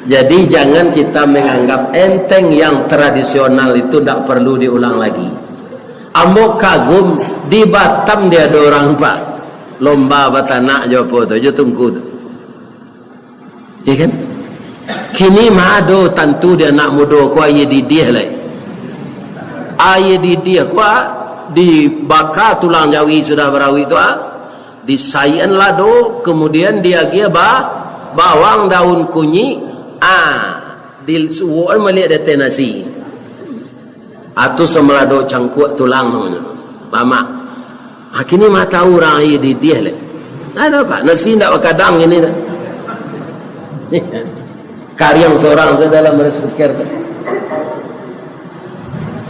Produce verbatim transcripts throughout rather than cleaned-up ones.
Jadi, jangan kita menganggap enteng yang tradisional itu ndak perlu diulang lagi. Ambo kagum, di Batam dia ada orang, Pak, lomba batanak jo apo tu, jo tungku tu. Ya kan? Kini mah ado tantu di anak mudo ko aia didih lai. Aia didih ko, ah, dibaka tulang jawi sudah barawik tu, ah. Disaian lado, kemudian diagiah ba-, bawang daun kunyik, ah, disuwok maliak di ateh nasi. Atu samalado cangkuak tulang namonyo. Mamak. Ha, kini mah tahu urang aia didih lai. Ndak ado, Pak. Nasi ndak bakadang kini tu. Kariang sorang tu dalam rice cooker tu.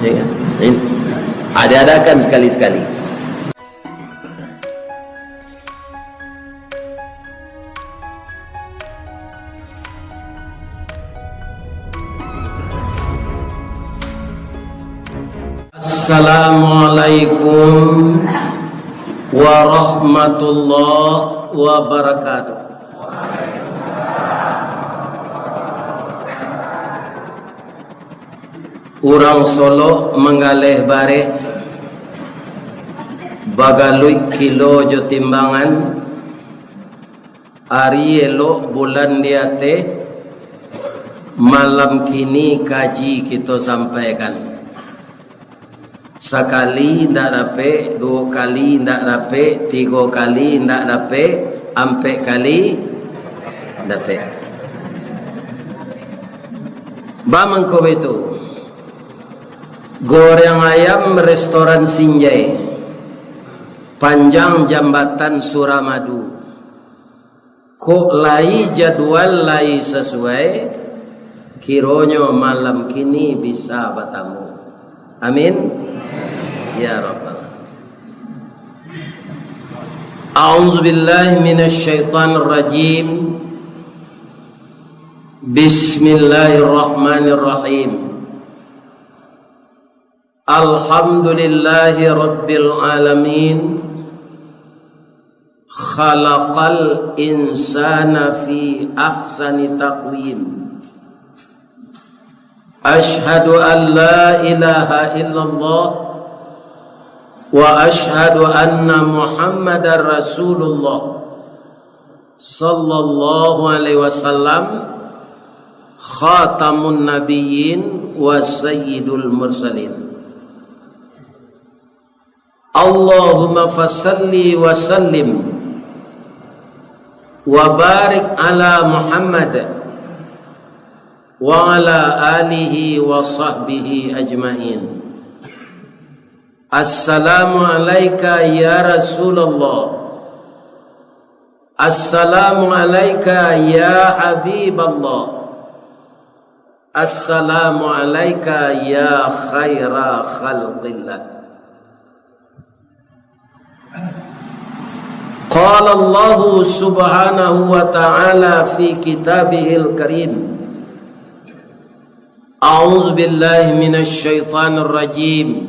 Ya kan? Ini. Ha, diadakan sekali-sekali. Assalamualaikum warahmatullahi wabarakatuh. Urang Solok manggaleh bareh, bagaluik kilo jo timbangan, ari elok bulan di ateh, malam kini kaji kito sampaikan. Sakali ndak dapek, duo kali ndak dapek, tigo kali ndak dapek, ampek kali dapek. Bamangko baitu, goreng ayam restoran Sinjai, panjang jambatan Suramadu. Kok lai jadual lai sasuai, kironyo malam kini bisa batamu. Amin. Ya Rabbal. A'udzubillahi minasyaitonirrajim. Bismillahirrahmanirrahim. Alhamdulillahi Rabbil Alamin. Khalaqal insana fi ahsani taqwim. Asyhadu an la ilaha illallah wa asyhadu anna Muhammadar Rasulullah. Sallallahu alaihi wasallam, khatamun nabiyyin wa sayyidul mursalin. Allahumma fasalli wa sallim wa barik ala Muhammad wa ala alihi wa sahbihi ajmain. Assalamu alaika ya Rasulullah. Assalamu alaika ya Habiballah. Assalamu alaika ya khaira khalqillah. Qala Allahu subhanahu wa ta'ala fi kitabihil karim. A'udzu billahi minasy syaithanir rajim.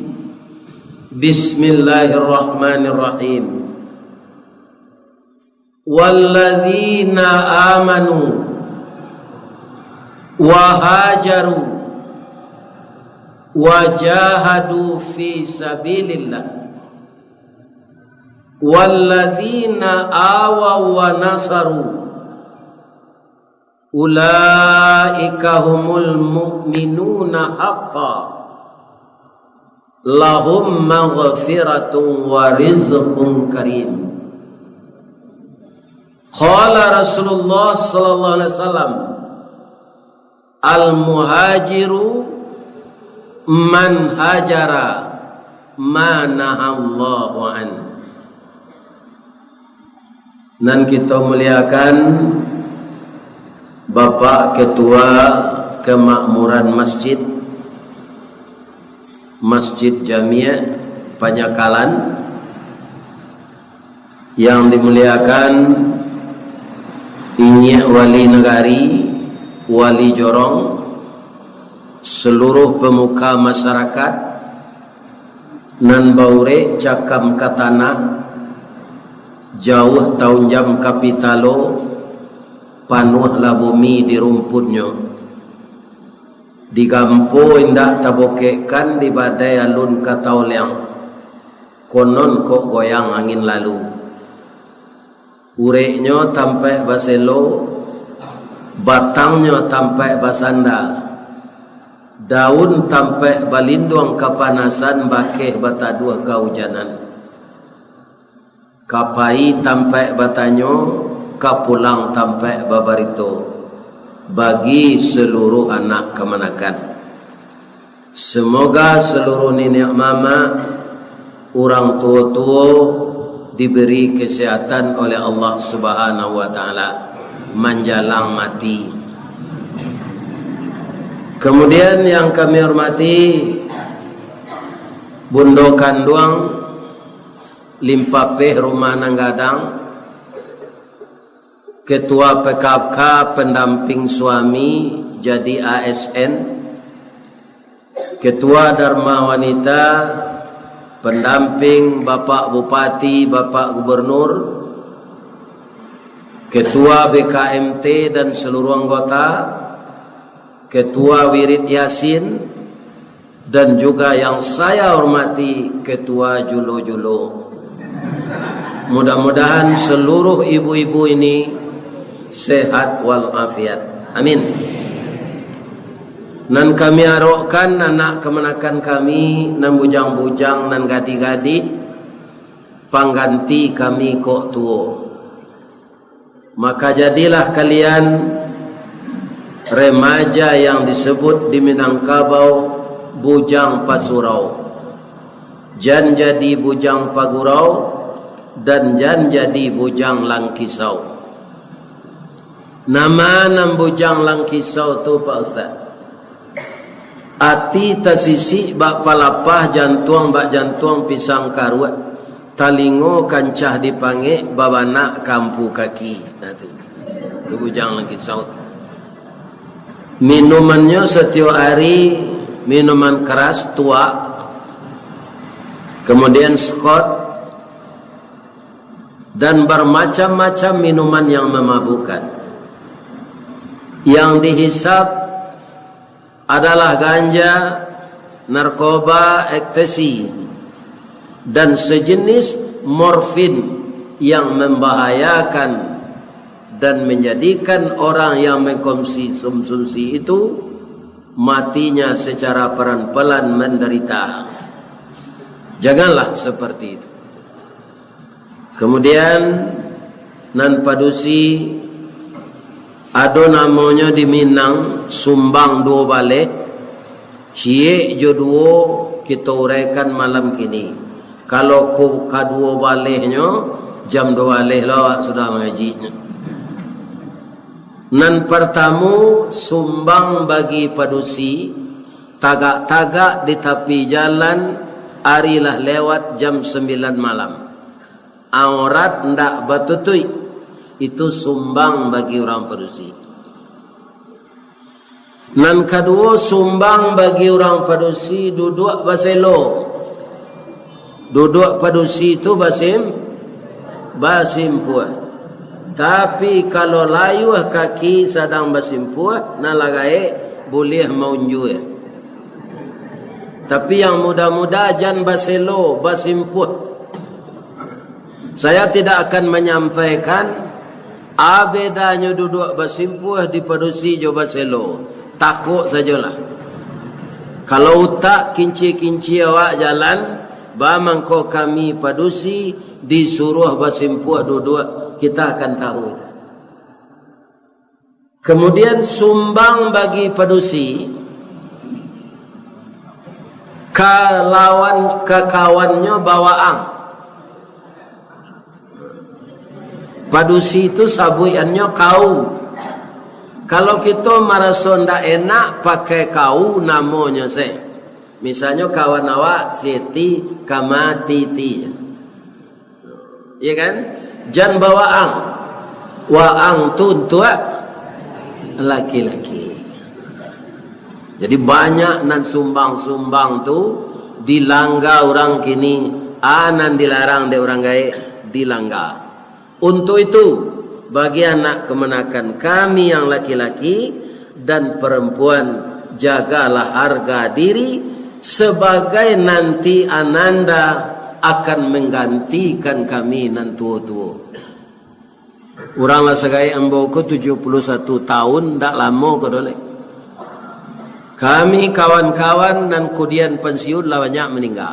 Bismillahirrahmanirrahim. Walladzina amanu wa hajaru wa jahadu fi sabilillah, walladzina awaw wa nasaru, ulaika humul mu'minuna haqqan, lahum maghfiratun wa rizqun karim. Qala Rasulullah sallallahu alaihi wasallam, al-muhajiru man hajara ma nahallahu an. Nan kito muliakan Bapak Ketua Kemakmuran Masjid, Masjid Jami' Panyakalan, yang dimuliakan Inyiak Wali Nagari, Wali Jorong, seluruh pemuka masyarakat, nan baurek cakam ka tanah, jauah taunjam ka pitalo, Panuahlah bumi di rumpunnyo. Digampo indak tabokekkan, di badai alun ka taoleang. Konon kok goyang angin lalu. Ureknyo tampaik baselo, batangnyo tampaik basanda, daun tampaik balinduang kapanasan, bakeh bataduah kaujanan. Ka pai tampaik batanyo, ka pulang tampaik babarito, bagi saluruah anak kamanakan. Semoga saluruah niniak mamak, urang tuo-tuo diberi kesehatan oleh Allah Subhanahu wa Ta'ala manjalang mati. Kemudian yang kami hormati Bundo Kanduang, Limpapeh Rumah Nan Gadang, Ketua P K K pendamping suami jadi A S N, Ketua Dharma Wanita pendamping Bapak Bupati, Bapak Gubernur, Ketua B K M T dan seluruh anggota, Ketua Wirid Yasin, dan juga yang saya hormati Ketua Julo-Julo. Mudah-mudahan seluruh ibu-ibu ini sehat walafiat. Amin. Nan kami arokkan anak kamanakan kami, nan bujang-bujang, nan gadih-gadih, pangganti kami kok tuo. Maka jadilah kalian remaja yang disebut di Minangkabau bujang pasurau. Jan jadi bujang pagurau, dan jan jadi bujang langkisau. Nama nan bujang langkisau tu, Pak Ustaz? Ati tasisik bak palapah, jantuang bak jantuang pisang karuak, talingo kancah dipangek, babanak ka ampu kaki. Nah, tu. Tu bujang langkisau. Minumannyo satiok ari, minuman keras, tuak, kemudian skot, dan bermacam-macam minuman yang memabukkan. Yang dihisap adalah ganja, narkoba, ekstasi, dan sejenis morfin yang membahayakan dan menjadikan orang yang mengkonsumsi itu matinya secara pelan-pelan menderita. Janganlah seperti itu. Kemudian, nan padusi, ado namonyo di Minang, sumbang duo baleh, ciek jo duo, kito uraikan malam kini. Kalau ko-, kaduo balehnyo, jam duo baleh lo awak sudah mangaji. Nan partamo, sumbang bagi padusi, tagak-tagak di tapi jalan, ari lah lewat jam sambilan malam. Aurat ndak batutuik, itu sumbang bagi urang padusi. Nan kaduo, sumbang bagi urang padusi duduak baselo. Duduak padusi tu basim-, basimpuah. Tapi, kalau layuah kaki sadang basimpuah, nan lah gaek buliah maunjua. Tapi, yang muda-muda jan baselo, basimpuah. Saya tidak akan manyampaikan a bedanyo duduak basimpuah di padusi jo baselo. Takok sajolah. Kalau utak kinci-kinci awak jalan, ba mangko kami padusi disuruah basimpuah duduak, kita akan tahu. Kemudian sumbang bagi padusi, ka lawan, ka kawannyo bawaang. Padusi tu sabuikannyo kau. Kalau kito maraso ndak enak, pakai kau namonyo se. Misalnyo kawan awak, Siti, Kamatiti. Iya kan? Jan bawaang. Waang tu untuak laki-laki. Jadi, banyak nan sumbang-sumbang tu dilangga urang kini, a nan dilarang dek urang gaek dilangga. Untuk itu, Bagi anak kamanakan kami yang laki-laki dan perempuan, jagalah harga diri, sabagai nanti ananda akan manggantikan kami nan tuo-tuo. Urang lah sagaek ambo ko tujuah puluah satu taun, ndak lamo ko doh lai. Kami kawan-kawan nan kudian pansiun lah banyak maningga.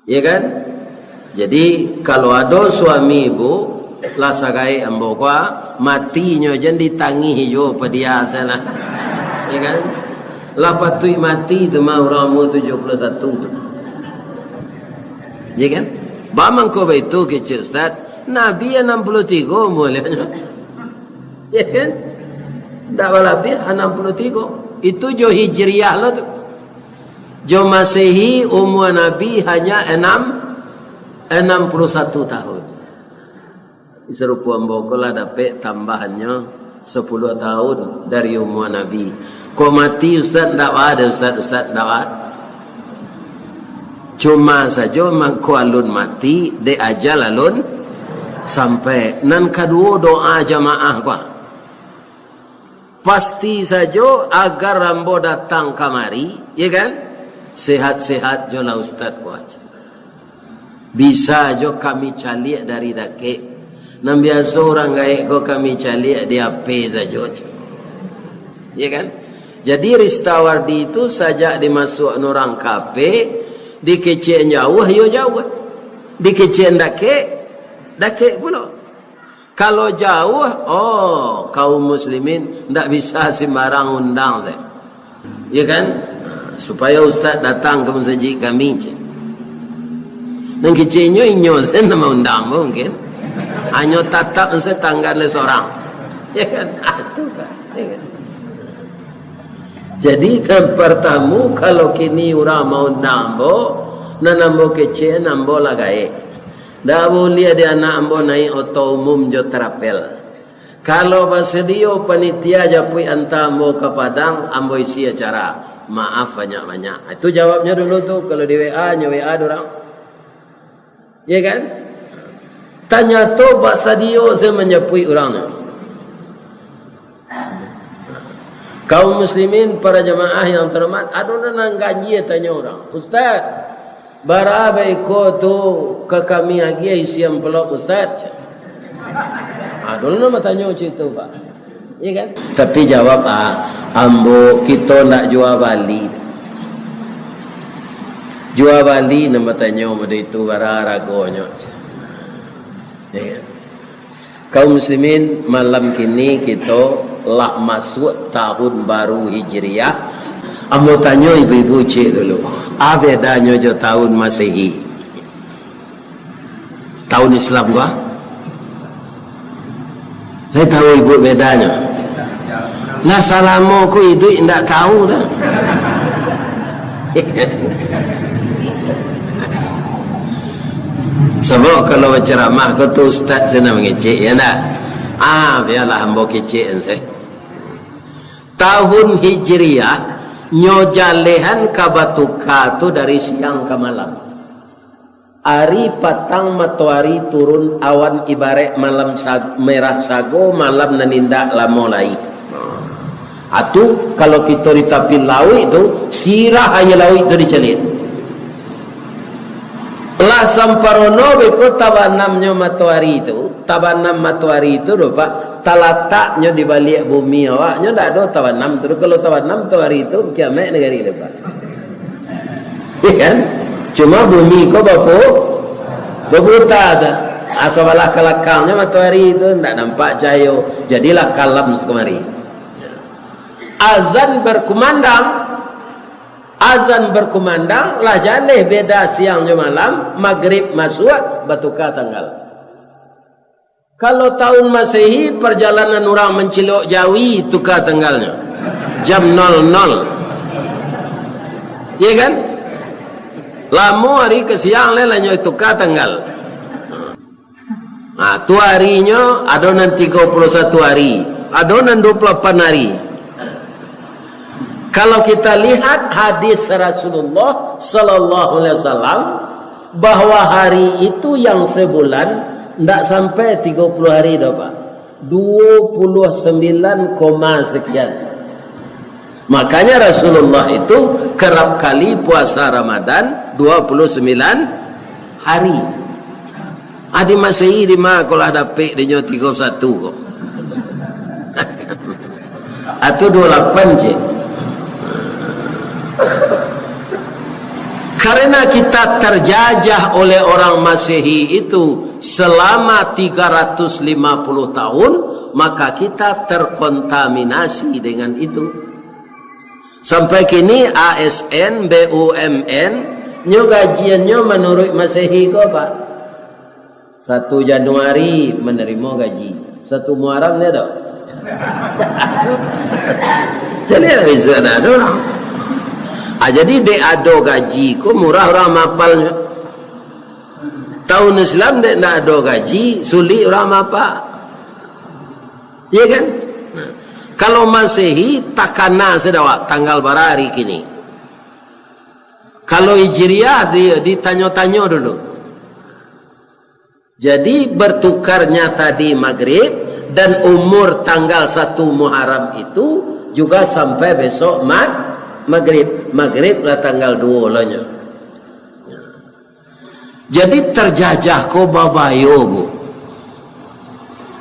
Ya kan? Jadi, kalau ado suami ibu, lah sagaek ambo ko, ah, matinyo jan ditangih jo padia salah. Ya kan? Lah patuik mati tu mah urang umur tujuah puluah satu tu. Ya kan? Baa mangko baitu kecek Ustaz, Nabi anam puluah tigo umurnyo. Ya kan? Ndak balabiah anam puluah tigo. Itu jo Hijriah lo tu. Jo Masehi, umur Nabi hanya enam, enam puluh satu tahun. Sarupo ambo ko lah dapek tambahannyo sapuluah tahun dari umur Nabi. Kok mati, Ustaz, ndak ba-, Ustaz, Ustaz, ndak ba-, cuma sajo mangko alun mati, dek ajal alun sampai. Nan kaduo, doa jamaah ko. Pasti sajo agar ambo datang kamari, ya kan? Sehat-sehat jo lah Ustaz ko aja. Bisa jo kami caliak dari dakek. Nan biaso urang gaek ko kami caliak di H P sajo. Ya kan? Jadi Ristawardi tu sajak dimasuak urang kafe, dikecek jauah, yo jauah. Dikecek dakek, dakek pulo. Kalau jauah, oh, kaum muslimin ndak bisa sembarang undang se. Ya kan? Nah, supayo ustaz datang ka masajik kami, ceh. Nan keceknyo inyo se nan maundang mungkin. Hanyo tatap se tanggan le sorang. Ya kan? Ah, tu kan. Ya kan? Jadi, nan partamo, kalau kini urang maundang ambo, nan ambo kecek, nan ambo lah gaek. Ndak buliah di anak ambo naik oto umum jo trapel. Kalau basadio panitia japuik anta ambo ka Padang, ambo isi acara. Maaf banyak-banyak. Itu jawabnyo dulu tu, kalau di W A, nyo W A dorang. Ya kan? Tanyato basadio se manjapuik urang tu. Kaum muslimin, para jamaah yang terhormat, ado nan ganjia tanyo urang, "Ustaz, bara baiko tu ka kami agiah isi amplop, Ustaz?" Ado nan batanyo cak itu, Pak. Iya kan? Tapi jawab, ah, ambo, kito ndak jua bali. Jua bali nan batanyo model itu, bara haragonyo. Iya kan? Kaum muslimin, malam kini kito lah masuak tahun baru Hijriah. Ambo tanyo ibu-ibu ciek dulu, a bedanyo jo tahun Masehi? Tahun Islam ko, ah? Lai tahu ibu bedanyo? Lah salamo ko iduik indak tahu doh. Sabab kalau bacaramah ko tu ustaz se nan mangecek, ya ndak? Ah, bialah ambo kecek se. Tahun Hijriah, nyo jalehan ka batuka tu dari siang ka malam. Ari patang matoari turun, awan ibaraik malam sag-, merah sago, malam nan indak lamo lai. Atu, kalau kito di tapi lauik tu, sirah aia lauik tu dicaliak. Lah samparono beko tabanamnyo matoari tu, tabanam matoari tu, Pak, talataknyo di baliak bumi awak, nyo ndak ado tabanam tu. Kalau tabanam matoari tu, kiamaik nagari tu, Pak. Iya kan? Cuma bumi ko bapu-, baputa tu. Ah, sabalah ka lakangnyo matoari tu ndak nampak cahayo. Jadilah kalam sakamari. Azan berkumandang, azan berkumandang, lah jaleh beda siang jo malam, magrib masuak, batuka tanggal. Kalau tahun Masehi, parjalanan urang mancilok jawi, tuka tanggalnyo. Jam nol nol. Iya kan? Lamo ari ka siang, lai lah nyo tuka tanggal. Nah, tu arinyo, ado nan tigo puluah satu ari, ado nan duo puluah lapan ari. Kalau kita lihat hadis Rasulullah sallallahu alaihi wasallam, bahwa hari itu yang sebulan, Ndak sampai tigo puluh hari doh, Pak. Dua puluh sembilan koma sekian. Makanya Rasulullah itu kerap kali puasa Ramadan dua puluh sembilan hari. Adi Masehi di ma ko lah dapek dinyo tigo satu ko. Atau dua lapan je. Karena kita terjajah oleh orang Masehi itu selama tiga ratus lima puluh tahun, maka kita terkontaminasi dengan itu. Sampai kini A S N, B U M N, nyo gajiannyo manuruik Masehi ko, Pak. Satu Januari manarimo gaji. Satu Muharram ndak ado. Jadi lah bisa dah tu lah. Ah, jadi dek ado gaji ko murah urang mapalnyo. Tahun Islam dek ndak ado gaji, sulik urang mapal. Iya kan? Nah, kalau Masehi takana sudah, Wak, tanggal bara hari kini. Kalau Hijriah di, ditanyo-tanyo dulu. Jadi, bertukarnya tadi Maghrib dan umur tanggal satu Muharram itu juga sampai besok mag-, Maghrib. Maghrib lah tanggal dua lah nyo. Jadi, terjajah ko babayo, Bu.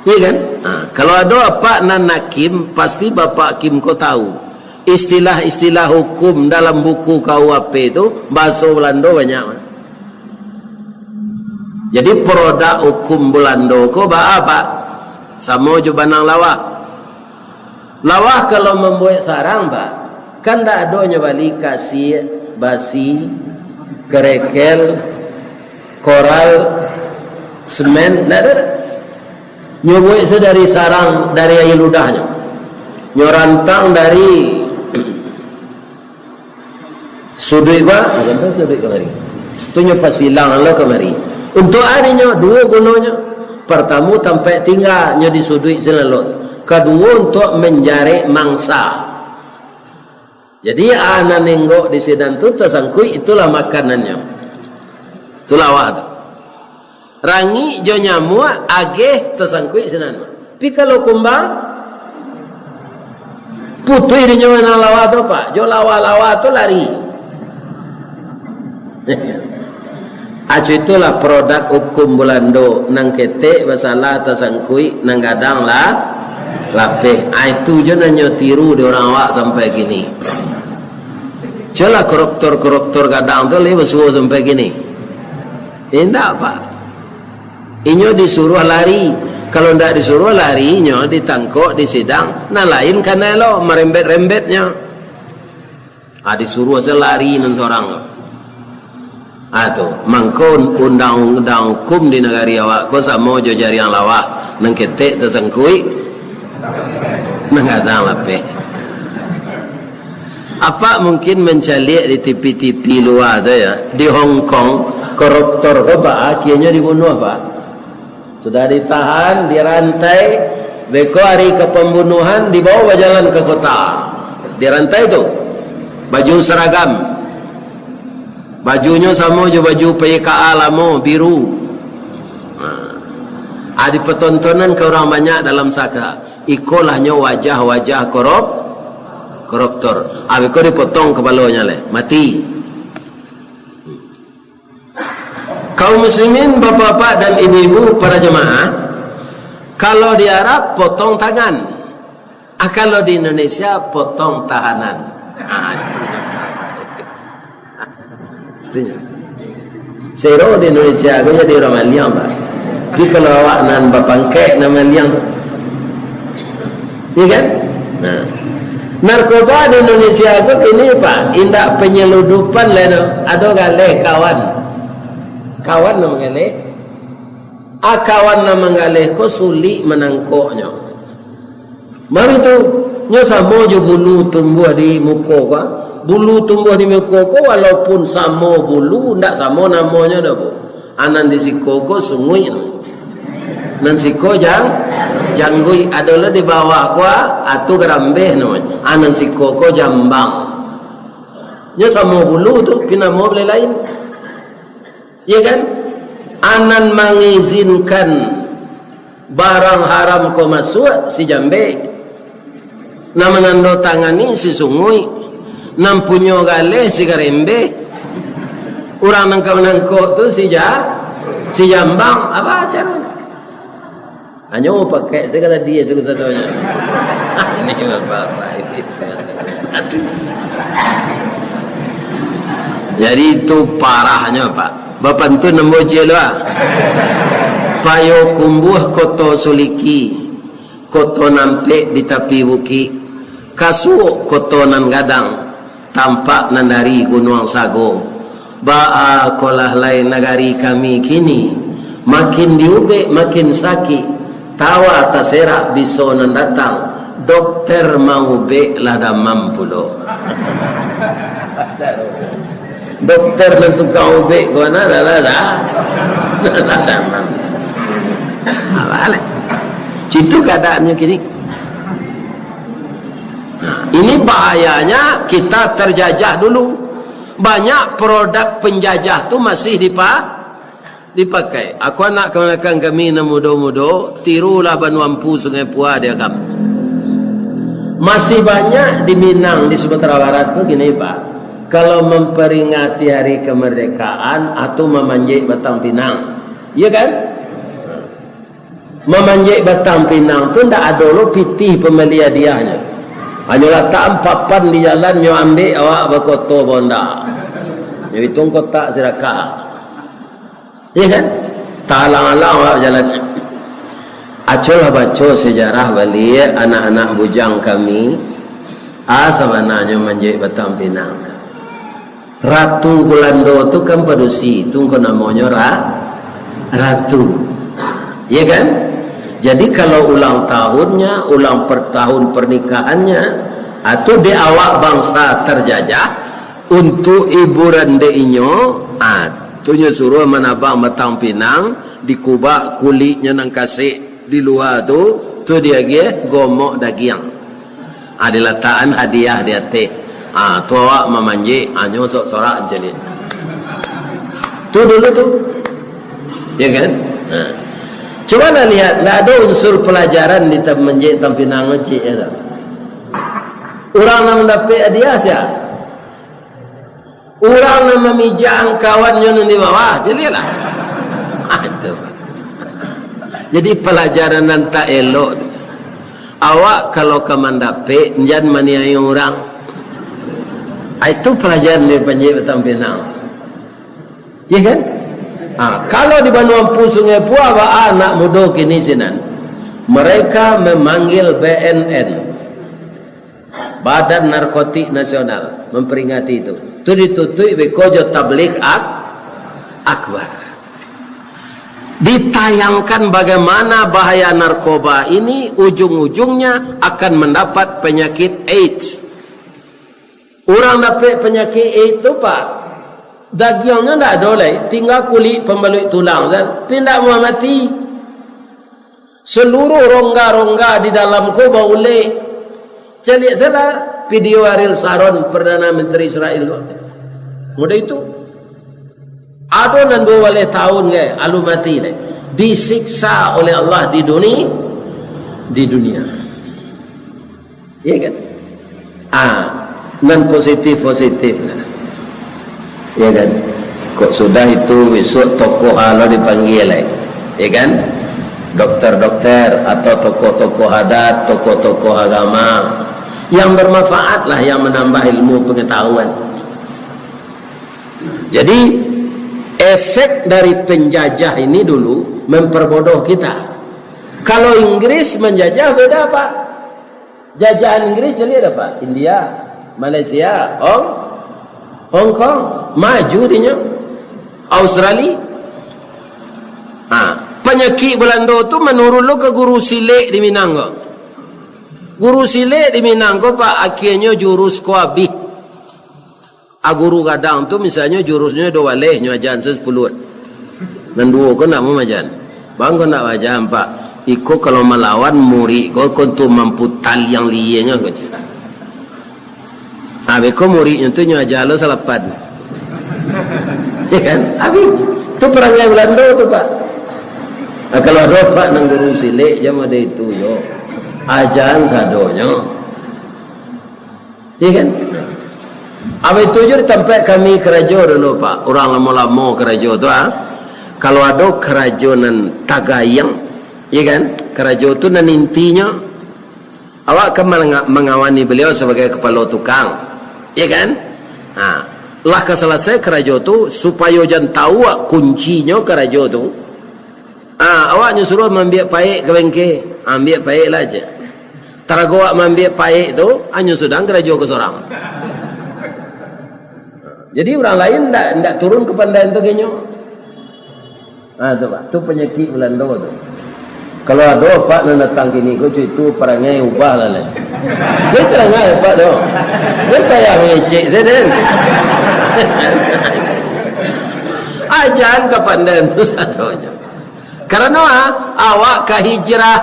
Iya kan? Ha, kalau ado apak nan hakim, pasti Bapak Hakim ko tahu. Istilah-istilah hukum dalam buku K U H P tu, bahaso Belando banyak. Jadi, produk hukum Belando ko baa, Pak? Samo jo banang lawah. Lawah kalau mambuek sarang, Pak, kan ndak ado nyo bali kasik, basi, kerekel, koral, semen, ndak ado. Nyo buek se dari sarang, dari aia ludahnyo. Nyo rantang dari suduik ko, ah, sampai suduik kamari. Tu nyo pasilang lo kamari. Untuak a dinyo, duo gunonyo. Partamo, tampek tingga nyo di suduik sinan lo. Kaduo, untuak manjarek mangsa. Jadi, a nan inggok di sinan tu tasangkuik, itulah makanannyo. Itulah lawah tu. Rangik jo nyamuak ageh tasangkuik sinan. Tapi kalau kumbang, putuih dinyo nan lawah tu, Pak. Jo lawah-lawah tu lari. Acu, itulah produk hukum Bulando, nan ketek basalah tasangkuik, nan gadang lah lapeh. Ah, itu jo nan nyo tiru di urang awak sampai kini. Cubolah koruptor-koruptor gadang tu lai basuo sampai kini. Indak, Pak. Inyo disuruah lari. Kalau ndak disuruah lari, inyo ditangkok, disidang, nan lain kanai lo marembet-rembetnyo. Ah, disuruah se lari nan sorang tu. Ah, tu, mangko undang-undang hukum di nagari awak ko samo jo jariang lawah, nan ketek tasangkuik, nan gadang lapeh. Apak mungkin mancaliak di T V-T V lua tu, ya, di Hong Kong, koruptor ko baa akhianyo dibunuah, Pak. Sudah ditahan, dirantai, beko ari ka pambunuahan, dibawa bajalan ka kota. Dirantai tu, baju saragam. Bajunyo samo jo baju P Y K A lamo, biru. Ha. Ah, dipatontonan ka urang banyak dalam saka. Ikolah nyo wajah-wajah korup-, koruptor. Ah, beko dipotong kapalonyo lai, mati. Kaum muslimin, bapak-bapak dan ibu-ibu, para jemaah, kalau di Arab, potong tangan. Ah, kalau di Indonesia, potong tahanan. Ah, itu. Itu. Sero di Indonesia ko jadi urang maliang, Pak. Tapi kalau awak nan bapangkek, nan maliang tu. Iya kan? Nah. Narkoba di Indonesia ko kini, Pak, indak panyaludupan lai doh. Ado galeh kawan. Kawan nan manggaleh. A, kawan nan manggaleh ko sulik manangkoknyo. Mari tu, nyo samo jo bulu tumbuah di muko ko, ah. Bulu tumbuah di muko ko, walaupun samo bulu, ndak samo namonyo doh, Bu. A, nan di siko ko sunguik. Nan siko jang-, jangguik. Ado lo di bawah ko, ah, a tu garambeh namonyo. A, nan siko ko jambang. Nyo samo bulu tu, pi namo lai lain. Iya kan? Anan mangizinkan barang haram ko masuak si jambek, nan manandatangani si sunguik, nan punyo galeh si garembeh, urang nangkok-nangkok tu si ja-, si jambang, apa caronyo? Hanyo pakai sagala dia tu kasadonyo. Ini bapak-bapak ini. Jadi itu parahnyo, Pak. Bapantun ambo ciek lo, ah. Payokumbuah Koto Suliki, koto nampek di tapi bukik, kasuok koto nan gadang, tampak nan dari Gunuang Sago. Baa kolah lai nagari kami kini, makin diubek makin sakik, tawa taserak biso nan datang, dokter maubek lah damam pulo. Dokter nan tukang ubek ko na lah, lah, lah. Lah damam. Alah, lah. Citu kaadaannyo kini. Nah, ini bahayanya kita terjajah dulu. Banyak produk penjajah tu masih dipa-, dipakai. Aku anak kamanakan kami nan mudo-mudo, tirulah Banua Empu Sungai Pua di Agam. Masih banyak di Minang, di Sumatera Barat tu gini, Pak. Kalau memperingati hari kemerdekaan, atau mamanjek batang pinang. Iya kan? Mamanjek batang pinang tu ndak ado lo pitih pambali hadiahnyo. Hanyo latakan papan di jalan, nyo ambek awak bakoto bonda. Nyo ituang kotak sirakah. Iya kan? Tahalang-alang awak bajalan. Acolah baco sejarah baliak anak-anak bujang kami. A sabananyo manjek batang pinang. Ratu Belando tu kan padusi, tu ko namonyo ra-, ratu. Iya kan? Jadi kalau ulang tahunnya, ulang per-, tahun pernikahannya, ah, tu dek awak bangsa terjajah, untuk hiburan dek inyo, ah, tu nyo suruah manabang batang pinang, dikubak kuliknyo nan kasek di lua tu, tu diagiah gomok dagiang. Ah, dilatakan hadiah di ateh. Ah, tu awak mamanjek, ah, nyo sorak-sorak macam ni. Tu dulu tu. Ya kan? Ha. Cubalah lihat, ndak ado unsur pelajaran di tam-, manjek batang pinang ciek, ya tak? Urang nan mandapek hadiah sia? Urang nan mamijak angkawannyo nan di bawah, caliaklah. Itu. Jadi, palajaran nan tak elok tu. Awak kalau ka mandapek, jan maniayo urang. Ah, itu palajaran dari panjek batang pinang. Ya kan? Ha, kalau di Banua Empu Sungai Pua, baa anak mudo kini sinan. Mereka memanggil B N N. Badan Narkotik Nasional memperingati itu. Tu ditutuik beko jo tabligh ak-, akbar. Ditayangkan bagaimana bahaya narkoba ini ujung-ujungnya akan mendapat penyakit AIDS. Urang dapek penyakit AIDS tu, Pak, dagiangnyo ndak ado lai, tingga kulik pambaluik tulang, kan? Tapi ndak mau mati. Seluruh rongga-rongga di dalam ko baulek. Caliak salah video Ariel Sharon, Perdana Menteri Israel tu. Mudah itu. Ado nan dua baleh tahun, kan, alun mati lai. Disiksa oleh Allah di duni-, di dunia. Iya kan? Ah, nan positif-positif lah. Iya kan? Kok sudah itu, besok tokoh A lo dipanggil, eh. Iya kan? Dokter-dokter atau tokoh-tokoh adat, tokoh-tokoh agama yang bermanfaat lah, yang menambah ilmu pengetahuan. Jadi, efek dari penjajah ini dulu memperbodoh kita. Kalau Inggris menjajah, beda, Pak. Jajahan Inggris caliak dah, Pak. India, Malaysia, Hong, Hong Kong, maju dinyo. Australia. Ha, panyakik Belando tu manurun lo ka guru silek di Minang ko. Guru silek di Minang ko, Pak, akhirnyo jurus ko abih. A guru gadang tu, misalnyo, jurusnyo duo baleh, nyo ajan se-, sapuluah. Nan duo ko ndak mau maajan. Bang, ko ndak maajan, Pak. Iko kalau malawan murid ko, ko tu mampu taliang lienyo ko. Habis ko muridnyo tu nyo aja lo salapan. Ya kan? Habis. Tu parangai Balando tu, Pak. Nah, kalau ado, Pak, nan guru silek, jan model itu jo. Ajan sadonyo. Iya kan? Abih itu jo di tampek kami karajo dulu, Pak. Urang lamo-lamo karajo tu, ah. Kalau ado karajo nan tagayang, iya kan? Karajo tu nan intinyo, awak kan manga-, mangawani baliau sabagai kapalo tukang. Iya kan? Ha. Lah ka salasai karajo tu, supayo jan tahu awak kuncinyo karajo tu. Ah, awak nyo suruah maambiak paek ka bengke. Ambiak paek lah, cek. Tarago awak maambiak paek tu, anyo sudah karajo ka sorang. Jadi urang lain ndak, ndak turun kapandaian tu ka inyo. Ah, tu, Pak. Tu panyakik Balando tu. Kalau ado, Pak, nan datang kini ko, cuy, tu parangai ubah lah, lai. Dia tarangai, Pak, tu. Dia payah mangecek saja, den. Ajan kapandaian tu sadonyo. Karano, ah, awak ka hijrah.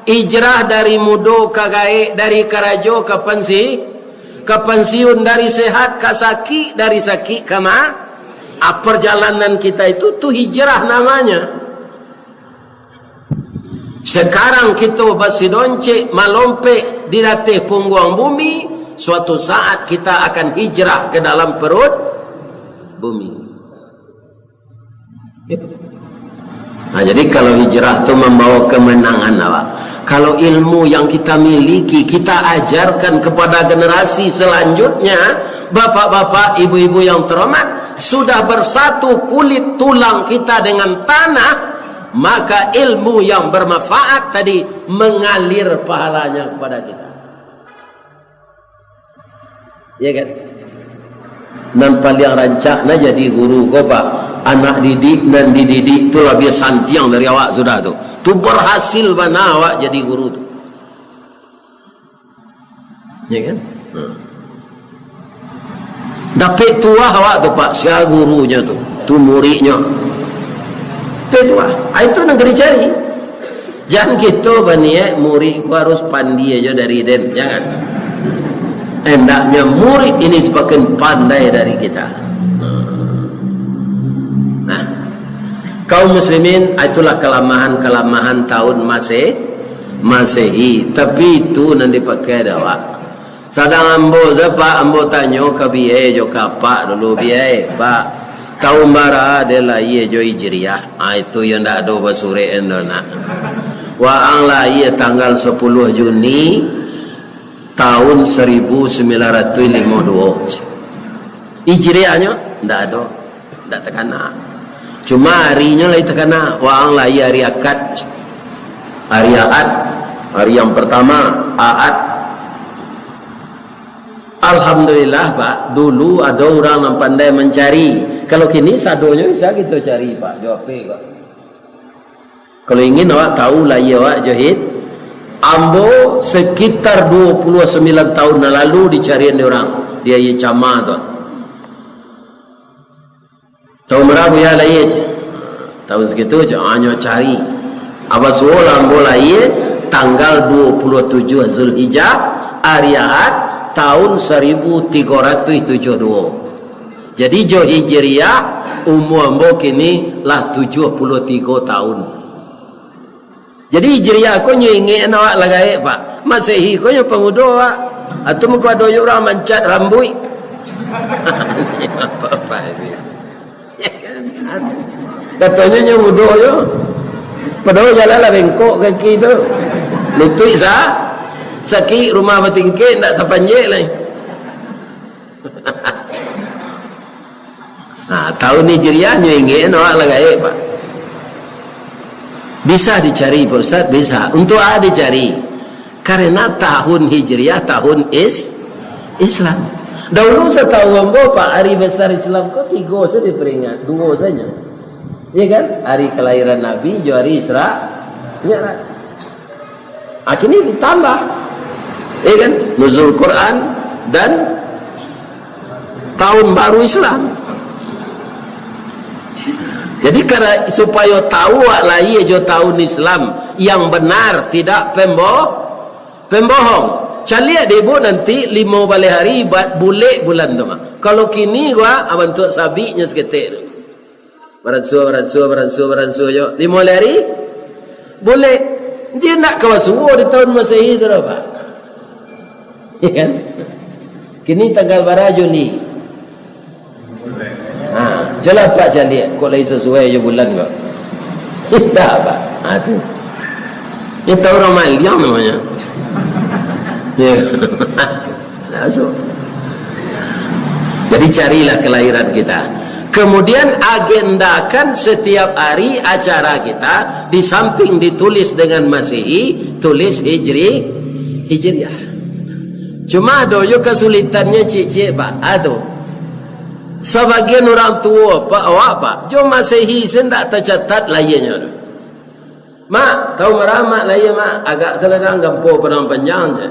Hijrah dari mudo ka gaek, dari karajo ka pansi-, ka pansiun, dari sehat ka sakik, dari sakik ka ma-, ah, perjalanan kita itu, tu hijrah namanya. Sekarang kita basidoncek malompek di ateh pungguang bumi, suatu saat kita akan hijrah ke dalam perut bumi. Nah, jadi kalau hijrah tu mambawa kemenangan, apa? Kalau ilmu yang kita miliki, kita ajarkan kepada generasi selanjutnya, bapak-bapak, ibu-ibu yang terhormat, sudah bersatu kulit tulang kita dengan tanah, maka ilmu yang bermanfaat tadi mengalir pahalanya kepada kita. Ya kan? Nan paliang rancak nah jadi guru ko, Pak. Anak didik nan dididik tu labiah santiang dari awak sudah tu. Tu berhasil bana awak jadi guru tu. Ya kan? Hmm. Dapek tuah awak tu, Pak, sia gurunyo tu, tu muridnyo. Dapek tuah. Ah, itu nan ka dicari. Jan kito baniaik murid ko harus pandai ajo dari den, jangan. Hendaknya murid ini semakin pandai dari kita. Nah, kaum muslimin, itulah kelemahan-kelemahan tahun Maseh-, Masehi. Tapi itu nan dipakai dek awak. Sadang ambo se, Pak, ambo tanyo ka biai jo ka apak dulu, "Biai, Pak, tahun bara den lahia jo Hijriah?" Ah, itu yo ndak ado basurek endo nak. Waang lahia tanggal sapuluah Juni tahun saribu sambilan ratuih limo duo. Hijriahnyo ndak ado. Ndak takana. Cuma arinyo lai takana. Waang lahia ari Akad. Ari Aat. Ari yang pertama, Aat. Alhamdulillah, Pak. Dulu ado urang nan pandai mancari. Kalau kini sadonyo bisa kito cari, Pak. Jo H P, Pak. Kalau ingin awak tahu lahia awak jo Hijriah, ambo sekitar dua puluh sembilan tahun nan lalu dicarian dek urang. Di Aia Cama tu. Tahun bara Buya lahia, cek? Tahun sakitu, cek, hanyo cari. Abah suo lah ambo lahia tanggal dua puluh tujuh Zulhijjah, ari Ahad, tahun saribu tigo ratuih tujuah duo. Jadi, jo Hijriah, umua ambo kini lah tujuah puluah tigo tahun. Jadi, Hijriah ko nyo ingek awak lah gaek, Pak. Masehi ko nyo pamudo awak. Atau mangko ado jo urang mancat rambuik. Apa-apa ini. Katonyo nyo mudo jo. Padahal jalan lah bengkok kaki tu. Lutuik sa-, sakik, rumah batingkek, ndak tapanjek lai. Nah, tahun Hijriah nyo ingek awak lah gaek, Pak. Bisa dicari, Pak Ustaz? Bisa. Untuk a dicari. Karena tahun Hijriah, tahun Is-, Islam. Dahulu satahu ambo, Pak, hari besar Islam ko tigo sajo diperingat, duo sajo. Iya kan? Hari kelahiran Nabi, jo hari Isra Mi'raj. Akhirnya ditambah. Ya kan? Nuzul Quran dan tahun baru Islam. Jadi, kara-, supayo tahu awak lahia jo tahun Islam yang benar, tidak pembo-, pembohong. Caliak dek ibu nanti limo baleh hari ba-, bulek bulan tu mah. Kalau kini gua, ah, bantuak sabiknyo saketek tu. Baransua, baransua, baransua, baransua jo. Limo ari, bulek. Dia ndak ka basuo di tahun Masehi tu doh, Pak. Ya kan? Kini tanggal bara Juli? Ha, jelas Pak caliak, kok lai sasuai jo bulan ko. Indak, Pak. Ha, tu. Itu urang maliang namonyo. Ya. Langsung. Jadi carilah kelahiran kita. Kemudian agendakan setiap hari acara kita, di samping ditulis dengan Masehi, tulis Hijri, Hijriah. Cuma ado jo kasulitannyo ciek-ciek, Pak. Ado. Sabagian urang tuo, Pak, awak, Pak, jo Masehi se ndak tacatat lahianyo tu. Mak, tahun bara Mak lahia, Mak? Agak saladang, Gampo Padang Panjang je.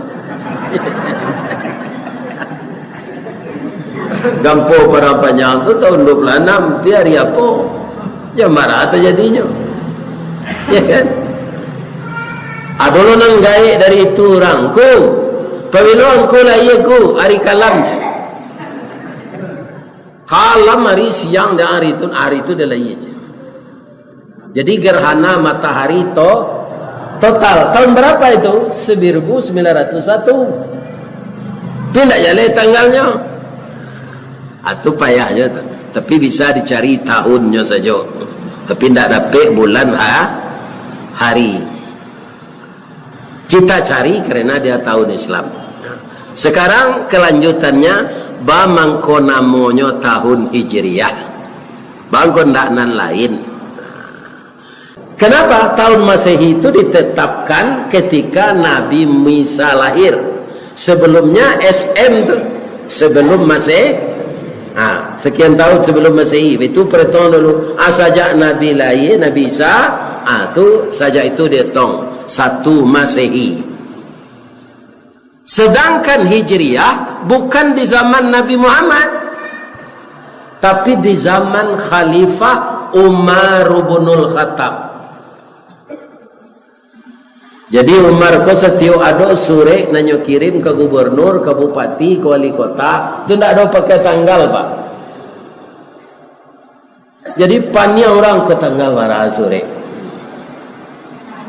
Gampo Padang Panjang tu tahun dua puluh anam, tapi hari apo? Jam bara tajadinyo. Ya kan? Ado lo nan gaek dari itu urang. Ku, pabilo angku lahia, Ku? Hari Kalam je. Kalam hari, siang dan hari tu, hari tu dia lahia je. Jadi gerhana matahari to-, total. Tahun berapa itu? Seribu sembilan ratus satu. Tapi ndak jaleh tanggalnyo. Ah, tu payahnyo tu. Tapi bisa dicari tahunnyo sajo. Tapi ndak dapek bulan ha-, hari. Kita cari karena dia tahun Islam. Sekarang kelanjutannya, ba mangko namonyo tahun Hijriah. Ba mangko ndak nan lain. Kenapa tahun Masehi itu ditetapkan ketika Nabi Isa lahir? Sebelumnya S M tu, sebelum Masehi. Ha, sekian tahun sebelum Masehi, itu perhitungan dulu. Ah, sajak Nabi lahir, Nabi Isa, ah, tu sajak itu dihitung satu Masehi. Sedangkan Hijriah bukan di zaman Nabi Muhammad, tapi di zaman Khalifah Umar bin Khattab. Jadi Umar ko satiok ado surek nan nyo kirim ka gubernur, ka bupati, ka wali kota, tu ndak ado pakai tanggal, Pak. Jadi paniang urang ko tanggal bara surek.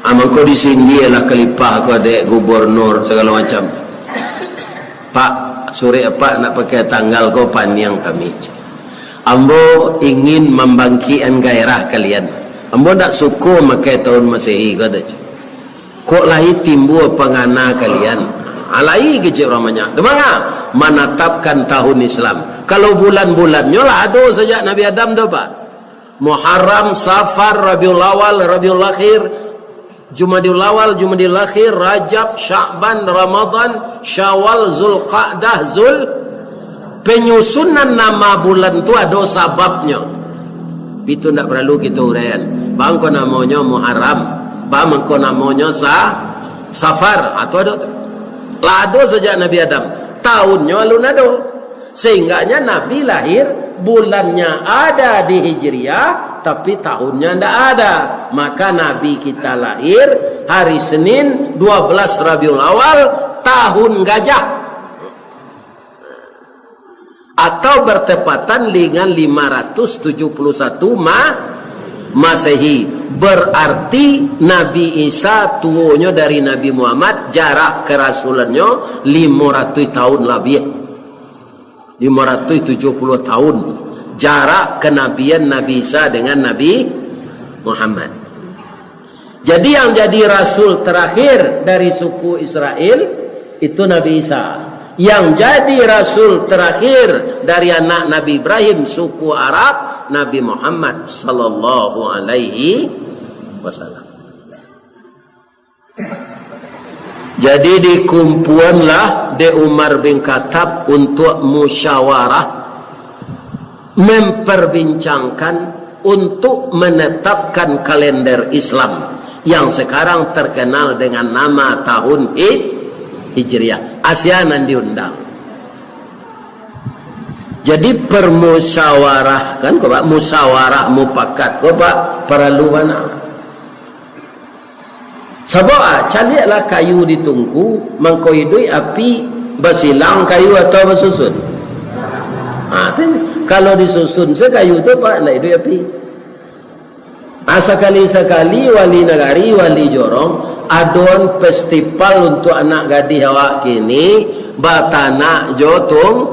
Ah, mangko disindialah kalipah ko dek gubernur sagalo macam. "Pak, surek apak ndak pakai tanggal ko paniang kami. Ambo ingin mambangkikkan gairah kalian. Ambo ndak suko makai tahun Masehi," kato. "Kok lai timbua pangana kalian?" Ah, lai kecek urang banyak. Tu manga manatapkan tahun Islam. Kalau bulan-bulannyo lah ado sajak Nabi Adam tu, Pak. Muharram, Safar, Rabiul Awal, Rabiul Akhir, Jumadil Awal, Jumadil Akhir, Rajab, Sya'ban, Ramadan, Syawal, Zulqa'dah, Zul. Penyusunan nama bulan tu ado sababnyo. Itu ndak paralu kito uraian. Ba mangko namonyo Muharram, ba mangko namonyo Sa-, Safar, atau ado tu. Lah ado sajak Nabi Adam. Tahunnyo alun ado. Sehingganya Nabi lahir, bulannya ada di Hijriah, tapi tahunnya ndak ada. Maka Nabi kita lahir hari Senin, dua belas Rabiul Awal, tahun gajah. Atau bertepatan dengan lima ratus tujuh puluh satu Ma-, Masehi. Berarti Nabi Isa tuonyo dari Nabi Muhammad, jarak kerasulannyo limo ratuih tahun labiah. Limo ratuih tujuh puluh tahun jarak kenabian Nabi Isa dengan Nabi Muhammad. Jadi, yang jadi rasul terakhir dari suku Israel itu Nabi Isa. Yang jadi rasul terakhir dari anak Nabi Ibrahim, suku Arab, Nabi Muhammad sallallahu alaihi wasallam. Jadi dikumpuanlah dek Umar bin Khattab untuk musyawarah, memperbincangkan untuk menetapkan kalender Islam yang sekarang terkenal dengan nama tahun Hij-, Hijriah. Asia nan diundang. Jadi permusyawarah, kan, ko, Pak, musyawarah mupakat, ko, Pak, paralu bana. Sabab, ah, caliaklah kayu di tungku, mangko iduik api basilang kayu atau basusun. Ah, tu, kalau disusun se kayu tu, Pak, ndak iduik api. Ah, sakali-sakali wali nagari, wali jorong, adoan festival untuak anak gadih awak kini, batanak jo tung-,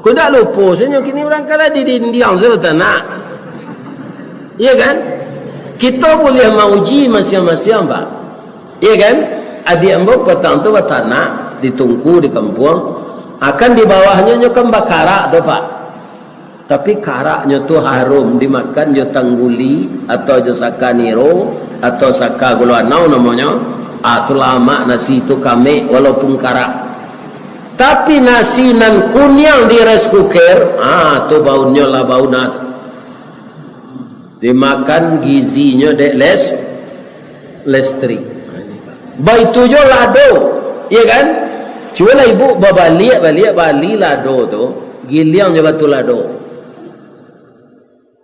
ko ndak lupo sajo kini urang kalah di dindiang sajo batanak. Iya kan? Kito buliah mauji masiang-masiang, Pak. Iya kan? Adiak ambo patang tu batanak di tungku di kampuang. Akan di bawahnyo nyo kan bakarak tu, Pak. Tapi karaknyo tu harum dimakan jo tangguli, atau jo saka niro, atau saka gulo anau namonyo. Ah, tu lamak nasi tu, kamek walaupun karak. Tapi nasi nan kuniang di rice cooker, ah, tu baunnyo lah bau nah. Dimakan gizinyo dek les-, listrik. Baitu jo lado, iya kan? Cubolah ibu babaliak-baliak bali lado tu, giliang jo batu lado.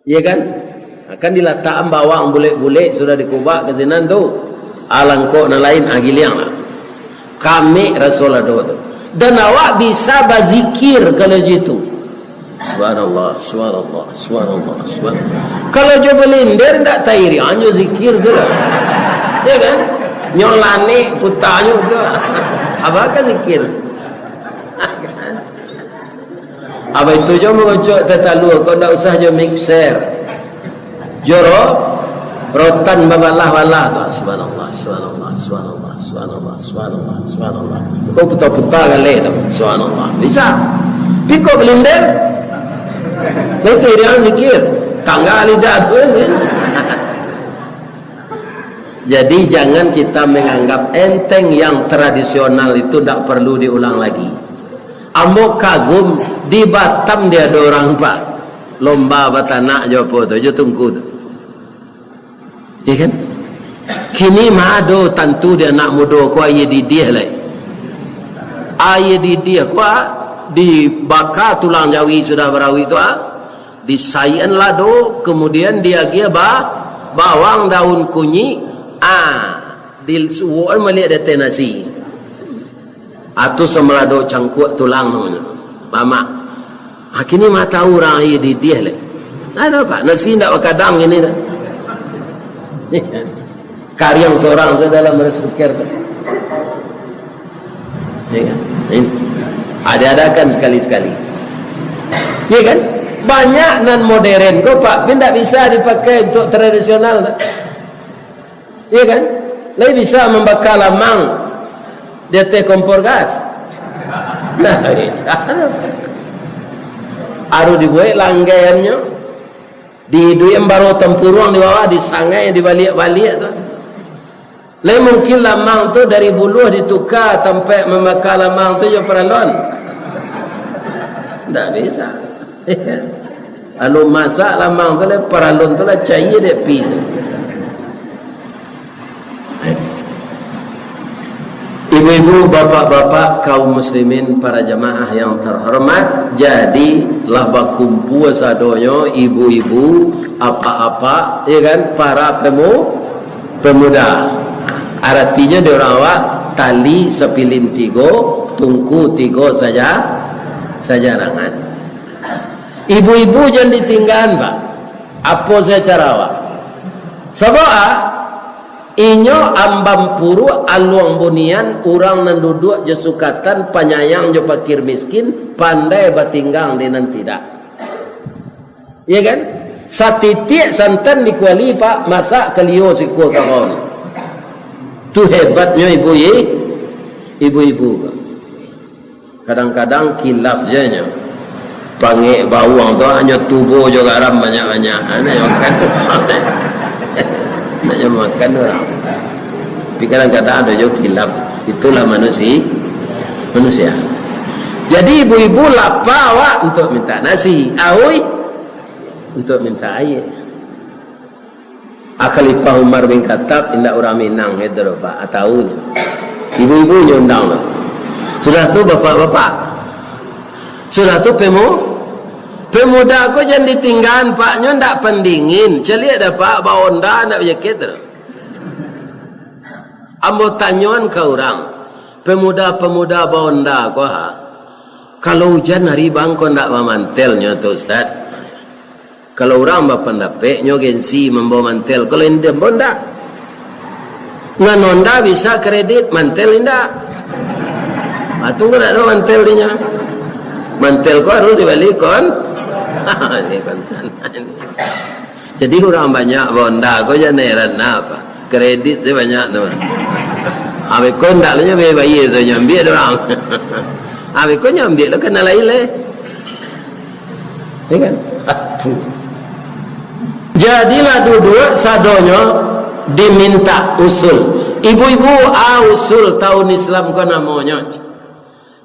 Iya kan? Kan dilatakan bawang bulek-bulek, sudah dikubak ka sinan tu. Alangkok nan lain, ah, giliang lah. Kamek raso lado tu. Dan awak bisa bazikir kalau jo itu. Subhanallah, subhanallah, subhanallah, subhanallah. Kalau jo belender ndak tairiang jo zikir tu lah. Ya kan? Nyo lanek putanyo tu. Apa ka zikir? Abah itu jo mangocok teh talua, kok ndak usah jo mixer. Jo ro-, rotan babalah-balah tu. Subhanallah, subhanallah, subhanallah, subhanallah, subhanallah, subhanallah. Kok puta-puta galeh tu. Subhanallah. Bisa. Tapi kok belender, betul dia zikir. Tangga lidah tu, ya. Jadi, jangan kita menganggap enteng yang tradisional itu ndak perlu diulang lagi. Ambo kagum, di Batam dia ada orang, Pak. Lomba batanak jo apo tu, jo tungku tu. Ya kan? Kini mah ado tantu di anak mudo ko aia didih lai. Aia didih ko, ah, dibaka tulang jawi sudah barawik tu, ah. Disaian lado, kemudian diagiah ba-, bawang daun kunyik, ah, disuokan baliak di ateh nasi. Atu samalado cangkuak tulang namonyo. Mamak. Ah, kini mah tahu urang aia didih lai. Ada, Pak, nasi indak bakadang kini dah. Kariang sorang tu dalam rice cooker tu. Ya kan? Ini. Ada-adakan sekali-sekali. Ya kan? Banyak nan modern ko, Pak, tapi ndak bisa dipakai untuk tradisional, Pak. Iya kan? Lai bisa mambaka lamang di ateh kompor gas? Ndak bisa. Harus dibuek langgaiannyo, diiduikan baro tampuruang di bawah, disangai, dibaliak-baliak tu. Lai mungkin lamang tu dari buluah dituka tampek mambaka lamang tu jo paralon? Ndak bisa. Anu masak lamang tu lah, paralon tu lah caia dek api tu. Ibu-ibu, bapak-bapak, kaum muslimin, para jamaah yang terhormat, jadi lah bakumpua sadonyo, ibu-ibu, apak-apak, ya kan, para pemu-, pemuda. Aratinyo di urang awak, tali sapilin tigo, tungku tigo saja, sajarangan. Ibu-ibu jan ditinggaan, Pak. Apo sajo cara awak? Sabab, ah, inyo ambam puruak aluang bunian, urang nan duduak jo sukatan, panyayang jo pakir miskin, pandai batinggang di nan tidak. Iya kan? Satitiak santan di kuali, Pak, masak kalio sikua karau ni. Tu hebatnyo ibu, i-, ibu-ibu. Kadang-kadang kilaf je nyo. Pangek bawang tu hanyo tubo jo garam banyak-banyak. Ha, nak makan tu. Nak makan tu urang. Tapi kadang-kadang ado jo kilaf. Itulah manusi-, manusia. Jadi ibu-ibu lapa awak untuak mintak nasi. Auih untuak mintak aia. Ah, Khalifah Umar bin Khattab indak urang Minang itu doh, Pak. Ah, tahu nyo. Ibu-ibu nyo undang tu. Sudah tu, bapak-bapak. Sudah tu, pemu-, pemuda ko jan ditinggaan, Pak. Nyo ndak pandingin. Caliak dah, Pak, ba-Honda ndak bajakit tu. Ambo tanyoan ka urang. Pemuda-pemuda ba-Honda ko, ha. Kalau ujan hari bang ko ndak bamantel nyo tu, Ustaz. Kalau urang bapandapek, nyo gengsi mambawa mantel. Kalau indak, ambo indak. Nan Honda bisa kredit, mantel indak. Ah, tu kan ado mantel dinyo. Mantel ko harus dibali kon. Ini kontan. Jadi urang banyak Honda ko jan heran apa. Kredit tu banyak tu. Abih ko ndak lo nyo bayar tu, nyo ambiak dek urang. Abih ko nyo ambiak lo kana lain lai. Ya kan? Jadilah duduak sadonyo dimintak usul. Ibu-ibu, a usul tahun Islam ko namonyo.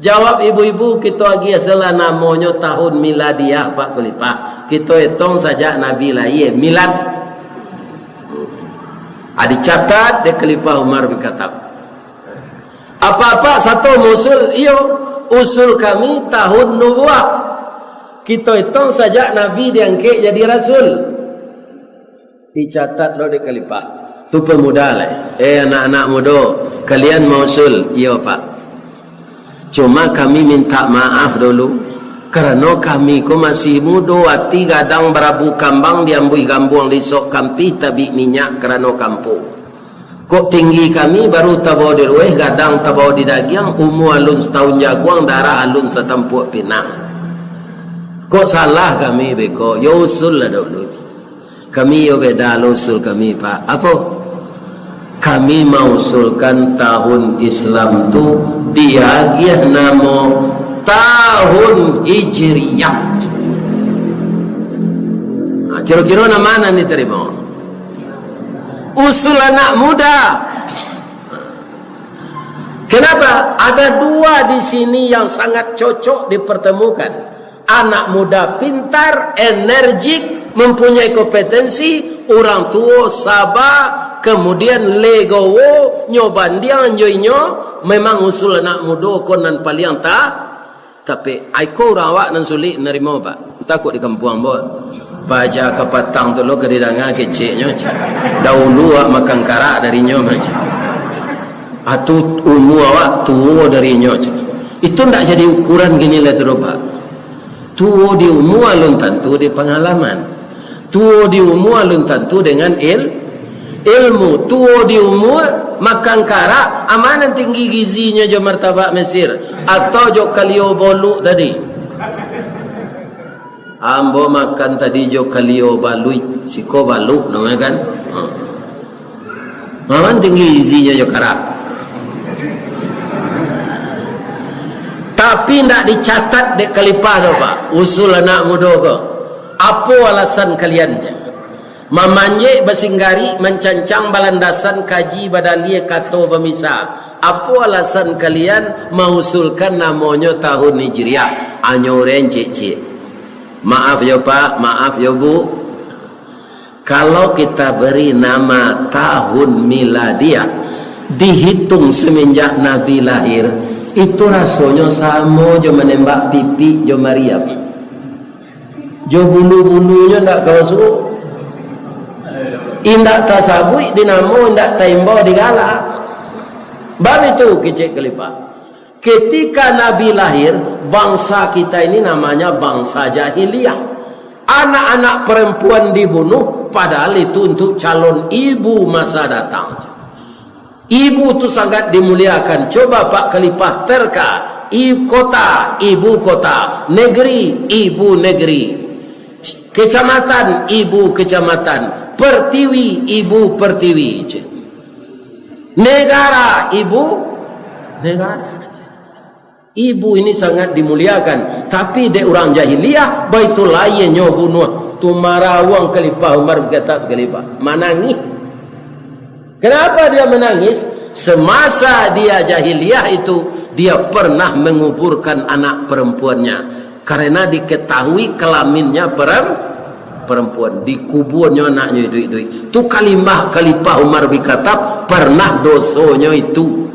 Jawab ibu-ibu, kito agiah sajolah namonyo tahun miladiah, Pak Khalifah. Kito etong sajak Nabi lahia, milad. A, dicatat dek Khalifah Umar bin Khattab. Apak-apak sato mausul, iyo, usul kami tahun nubuah. Kito etong sajak Nabi diangkek jadi rasul. Dicatat lo dek Khalifah. Tu pemuda lai. Eh, anak-anak mudo, kalian mausul? Iyo, Pak. Cuma kami minta maaf dulu. Karano kami ko masih mudo, ati gadang barabu kambang, diambuih gambuang, disok kampih, tabik minyak karano kampuang. Kok tinggi kami baru tabao di ruweh, gadang tabao di dagiang, umua alun satahun jaguang, darah alun satampuak pinang. Kok salah kami beko? Yo usul lah dulu. Kami yo beda lo usul kami, Pak. Apo? Kami mausulkan tahun Islam tu diagiah namo tahun Hijriah. Nah, kiro-kiro nan ma nan ditarimo? Usul anak muda. Kenapa? Ada dua di sini yang sangat cocok dipertemukan. Anak muda pintar, energik, mempunyai kompetensi, urang tuo saba, kemudian legowo, nyo bandiang jo inyo, memang usul anak mudo ko nan paliang ta-, Tapi, ai ko urang awak nan sulik narimo, Pak. Antah kok di kampuang, Pak. Paja kapatang tu lo ka didanga keceknyo, cak. Dahulu awak makan karak dari inyo, cak. Atu umua awak tuo dari inyo, cak. Itu ndak jadi ukuran kini lai tu doh, Pak. Tuo di umua alun tantu di pangalaman. Tuo di umua alun tantu dengan il-, ilmu. Tuo di umua, makan karak, a ma nan tinggi gizinyo jo martabak Mesir, atau jo kalio boluk tadi? Ambo makan tadi jo kalio baluik, siko baluk namonyo kan? Hmm. A ma nan tinggi gizinyo jo karak. Tapi ndak dicatat dek Khalifah tu, Pak, usul anak mudo ko. Apo alasan kalian, cak? Mamanjek basinggarik, mancancang balandasan, kaji badalia, kato bamisa. Apo alasan kalian mausulkan namonyo tahun Hijriah? Anyo urang ciek-ciek. Maaf yo, Pak, maaf yo, Bu. Kalau kita beri nama tahun miladiah, dihitung semenjak Nabi lahir, itu rasonyo samo jo manembak pipik jo mariam. Jo bulu-bulunyo ndak ka masuak. Indak tasabuik di namo, indak taimbau di galak. Bab itu kecek Khalifah. Ketika Nabi lahir, bangsa kita ini namanya bangsa jahiliyah. Anak-anak perempuan dibunuh, padahal itu untuk calon ibu masa datang. Ibu tu sangat dimuliakan. Coba Pak Khalifah terka, i-, kota, ibu kota, negeri, ibu negeri, kecamatan, ibu kecamatan, pertiwi, ibu pertiwi. Negara, ibu negara. Ibu ini sangat dimuliakan, tapi dek urang jahiliyah, baitu lai nyo bunuah. Tu marawang Khalifah Umar, bakato Khalifah, manangih. Kenapa dia menangis? Semasa dia jahiliyah itu, dia pernah menguburkan anak perempuannya, karena diketahui kelaminnya perem-, perempuan. Dikubuanyo anaknyo iduik-iduik. Tu kalimah Khalifah Umar bin Khattab pernah dosonyo itu.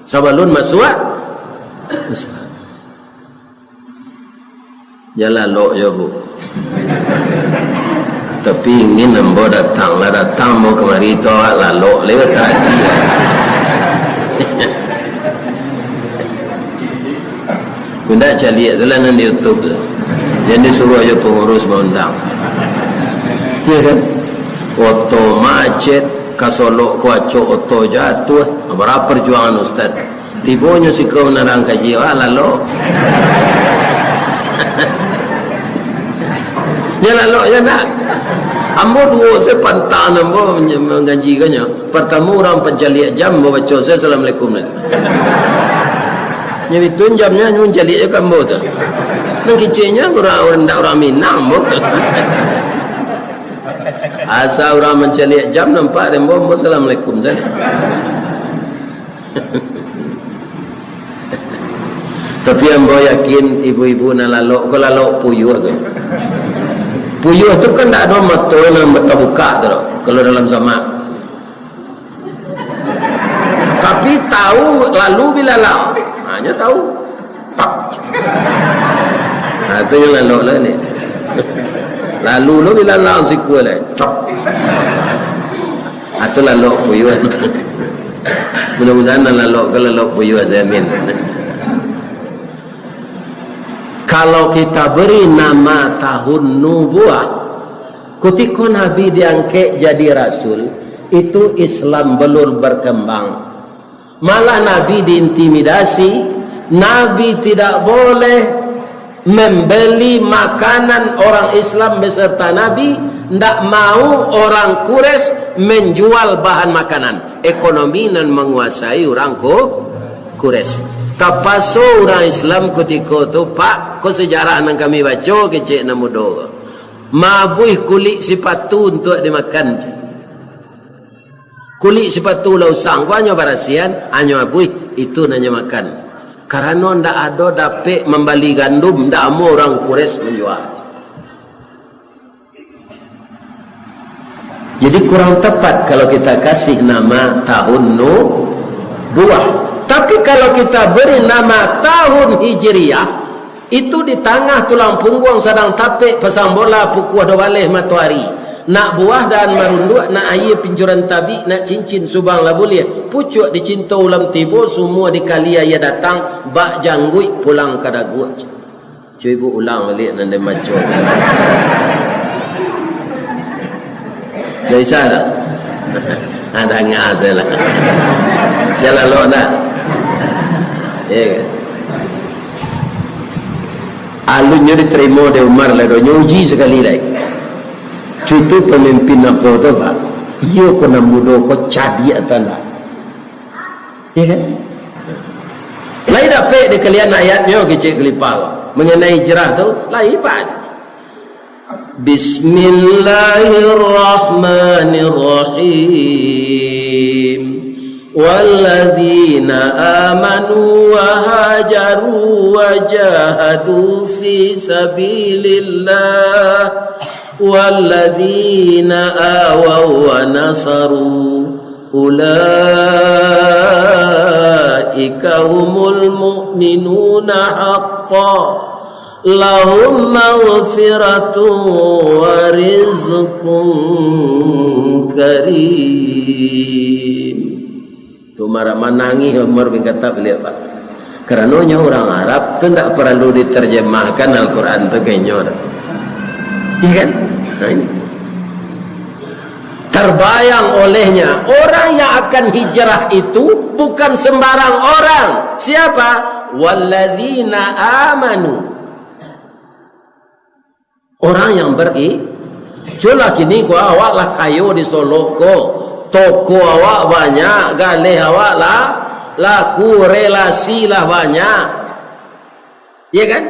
Sabalun masuak Islam. Jan lalok jo, Bu. Tapi ingin ambo datang, lah datang ambo kamari tu, awak lalok lewat tadi. Indak, caliak tu lah nan di YouTube tu. Jan disuruah jo pengurus maundang. Iyo kan? Oto macet, ka Solok ko acok oto jatuah. Bara perjuangan ustaz. Tibonyo siko manarang kaji, wah, lalok. Nyo lalok nyo nak. Ambo duo se pantang ambo mangajikannyo. Partamo urang pancaliak jam, ambo baco se assalamualaikum. Nyo itu jamnyo nyo mancaliak jo ka ambo tu. Nan keceknyo urang, urang ndak urang Minang ambo. Asa urang mancaliak jam nampak dek ambo, ambo assalamualaikum se. Tapi ambo yakin ibu-ibu nan lalok ko lalok puyuah ko. Puyuah tu kan ndak ado mato nan tabukak tu doh, kalau dalam samak. Tapi tahu lalu bilalang. Ha, nyo tahu. Pak. Ha, tu nyo lalok lah ni. Lalu lo bilalang sikua lah. Cok. Ha, tu lalok puyuah. Mudah-mudahan nan lalok ko lalok puyuah, amin. Kalau kita beri nama tahun nubuah, kutiko Nabi diangkek jadi rasul, itu Islam belum berkembang. Malah Nabi diintimidasi, Nabi tidak boleh membeli makanan orang Islam beserta Nabi, ndak mau orang Quraisy menjual bahan makanan. Ekonomi nan manguasai urang Qu-, Quraisy. Tapaso urang Islam kutiko tu, Pak, ko sejarah nan kami baco kecek nan mudo ko. Maabuih kulik sipatu untuak dimakan, cek. Kulik sipatu lah usang, ko hanyo barasiahan, hanyo abuih, itu nan nyo makan. Karano ndak ado dapek mambali gandum, ndak amuah urang Quraisy manjua. Jadi kurang tepat kalau kita kasih nama tahun nubuah. Tapi kalau kita beri nama tahun Hijriah, itu di tangah tulang pungguang sadang tapek pasang bola pukua duo baleh matoari. Nak buah dahan marunduak, nak aia pincuran tabik, nak cincin subang lah buliah. Pucuak dicinto ulam tibo, sumua dikali aia datang, bak jangguik pulang ka daguak. Cubo ulang baliak nan den baco. Dah bisa tak? Ha, danga sajolah. Jan lalok nak. Ya kan? Alunnyo ditarimo dek Umar lah, donyo uji sakali lai. Cucu pamimpin apo tu, Pak? Iyo ko nan mudo ko cadiak tanda. Ya kan? Lai dapek dikalian ayatnyo kecek kalipah ko. Mengenai hijrah tu, lai, Pak. Bismillahirrahmanirrahim. Walladzina amanu wa hajaru wa jahadu fi sabilillah, walladzina awaw wa nasaru, ulaika humul mu'minuna haqqan. Lahum maghfiratun wa rizqun karim. Tu Umar manangih, Umar bin Khattab liek, Pak. Karano nyo urang Arab tu ndak paralu diterjemahkan Al-Quran tu ka inyo tu. Iya kan? Nah, ini. Terbayang olehnya, orang yang akan hijrah itu bukan sembarang orang. Siapa? Walladzina amanu. Orang yang beri-, culah kini ko awak lah kayo di Solok ko. Toko awak banyak, galeh awak lah laku, relasi lah banyak. Iya kan?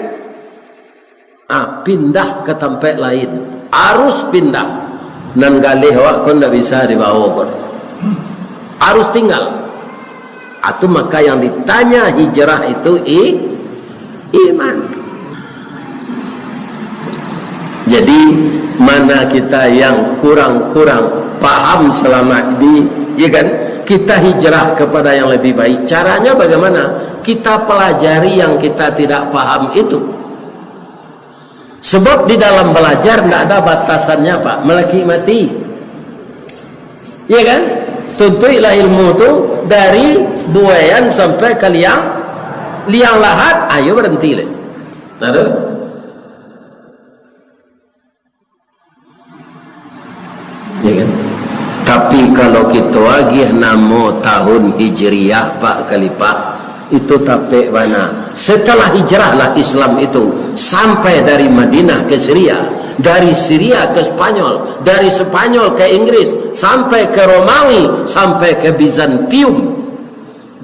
Ah, pindah ka tampek lain. Arus pindah. Nan galeh awak ko ndak bisa dibawo ko. Arus tinggal. Atau maka yang ditanya hijrah itu i-, iman. Jadi, mana kita yang kurang-kurang paham selama ini, ya kan? Kita hijrah kepada yang lebih baik. Caranya bagaimana? Kita pelajari yang kita tidak paham itu. Sebab di dalam belajar ndak ada batasannya, Pak. Malakik mati. Iya kan? Tuntuiklah ilmu tu dari Buayan sampai ke Liang, Liang Lahat, ayo berhenti leh. Tahu? Kalau kito agiah namo tahun Hijriah, Pak Khalifah, itu tapek bana. Setelah hijrahlah Islam itu sampai dari Madinah ke Syria, dari Syria ke Spanyol, dari Spanyol ke Inggris, sampai ke Romawi, sampai ke Bizantium,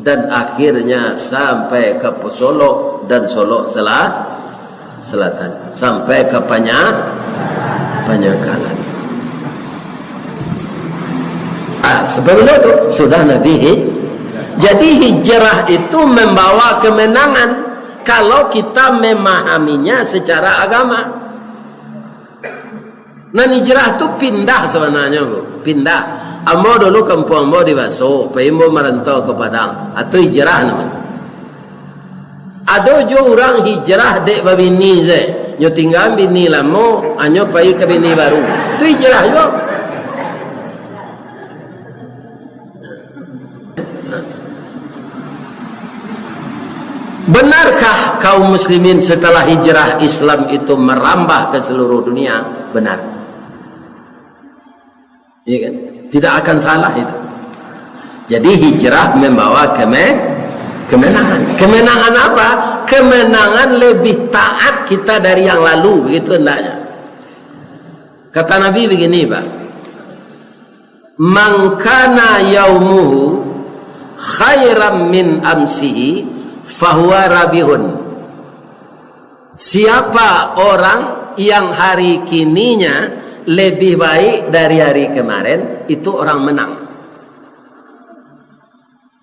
dan akhirnya sampai ke Solok dan Solok Sela-, Selatan, sampai ke Panya-, Panyakalan. Ah, sebelum itu sudah Nabi hij-, jadi hijrah itu membawa kemenangan kalau kita memahaminya secara agama. Nan hijrah tu pindah sabananyo, Bu. Pindah. Ambo dulu kampuang ambo di Baso, pai ambo marantau ka Padang. Atau hijrah namonyo. Ado jo urang hijrah dek babini se. Nyo tingga bini lamo, anyo pai ka bini baru. Tu hijrah juo. Benarkah kaum muslimin setelah hijrah Islam itu merambah ke seluruh dunia? Benar. Iya kan? Tidak akan salah itu. Jadi hijrah membawa keme-, kemenangan. Kemenangan apa? Kemenangan lebih taat kita dari yang lalu, begitu hendaknya. Kata Nabi begini, Pak. "Man kana yaumuhu khairan min amsihi, fahuwa rabihun." Siapa orang yang hari kininya lebih baik dari hari kemarin, itu orang menang.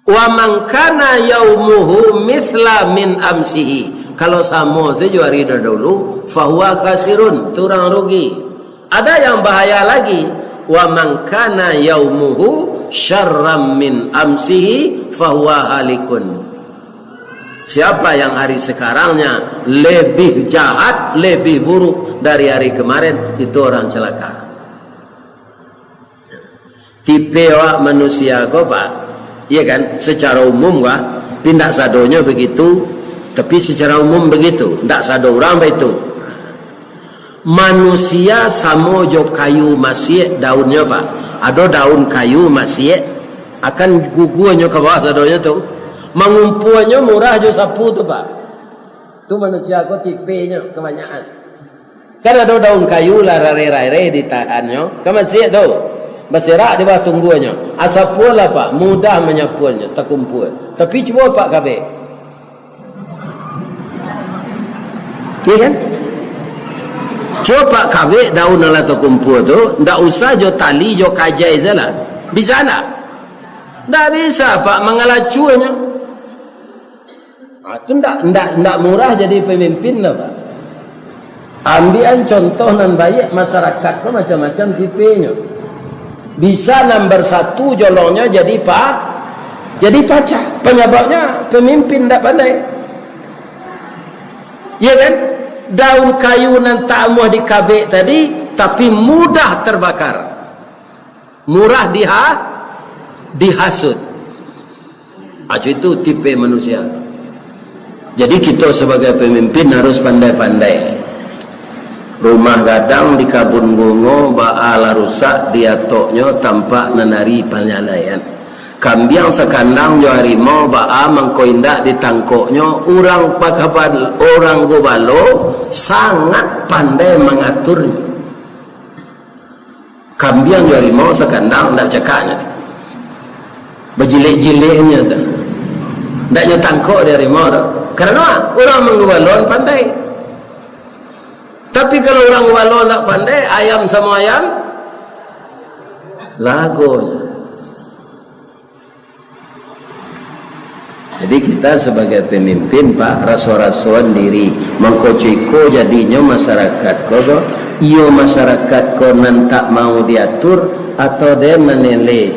"Wa man kana yaumuhu mithla min amsihi." Kalau samo sajo hari dahulu, fahuwa khasirun, tu urang rugi. Ada yang bahaya lagi, "Wa man kana yaumuhu syarran min amsihi, fahuwa halikun." Siapa yang hari sekarangnya lebih jahat, lebih buruk dari hari kemarin, itu orang celaka. Tipe awak manusia ko, Pak, iya kan, secara umum, wah, tapi ndak sadonyo begitu, tapi secara umum begitu, ndak sado urang baitu. Manusia samo jo kayu masiak daunnyo, Pak. Ado daun kayu masiak, akan guguanyo ka bawah sadonyo tu. Mangumpuanyo murah jo sapu tu, Pak. Tu manusia ko tipenyo kabanyakan. Kan ado daun kayu lah rareh-rareh ditahannyo, kan masiak tu. Baserak di bawah tungguanyo. Asapuan lah, Pak, mudah manyapuannyo, takumpua. Tapi cubo, Pak, kabek. Iya kan? Cubo, Pak, kabek daun nan lah takumpua tu, ndak usah jo tali, jo kajai sajolah. Bisa ndak? Ndak bisa, Pak, mangalacuanyo. Ah, tu ndak, ndak, ndak murah jadi pemimpin lah, Pak. Ambiakan contoh nan baiak, masyarakat ko macam-macam tipenyo. Bisa nan bersatu jolongnyo jadi pa-, jadi pacah. Penyebabnya pemimpin ndak pandai. Ya kan? Daun kayu nan tak amuah dikabek tadi, tapi mudah terbakar. Murah diha-, dihasut. Acu itu tipe manusia. Jadi, kito sabagai pamimpin harus pandai-pandai. Rumah gadang di kabun bungo, baa lah rusak diatoknyo, tampak nan ari panyalaian. Kambiang sakandang jo harimau, baa mangko indak ditangkoknyo, urang pakaban-, urang gubalo sangat pandai mangaturnyo. Kambiang jo harimau sakandang, ndak bacakaknyo. Bajilek-jileknyo tu. Ndak nyo tangkok dek harimau tu. Karano urang manggubalon pandai. Tapi kalau urang gubalo ndak pandai, ayam samo ayam, lagonyo. Jadi, kita sabagai pamimpin, Pak, raso-rasoan diri, mangko ciko jadinyo masyarakat ko, ko, iyo masyarakat ko nan tak mau diatur, atau den manilai?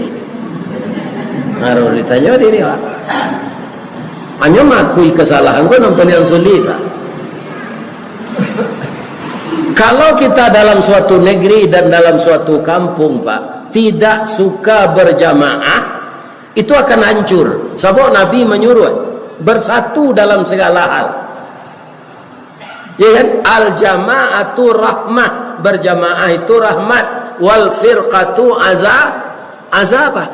Harus ditanyo diri, Pak. Hanyo mangakui kesalahan ko nan paliang sulik, Pak. Kalau kita dalam suatu negeri dan dalam suatu kampung, Pak, tidak suka berjamaah, itu akan hancur. Sabab Nabi manyuruah bersatu dalam segala hal. Ya kan? Al-jama'atu rahmah, berjamaah itu rahmat. Wal firqatu aza-, Azabah.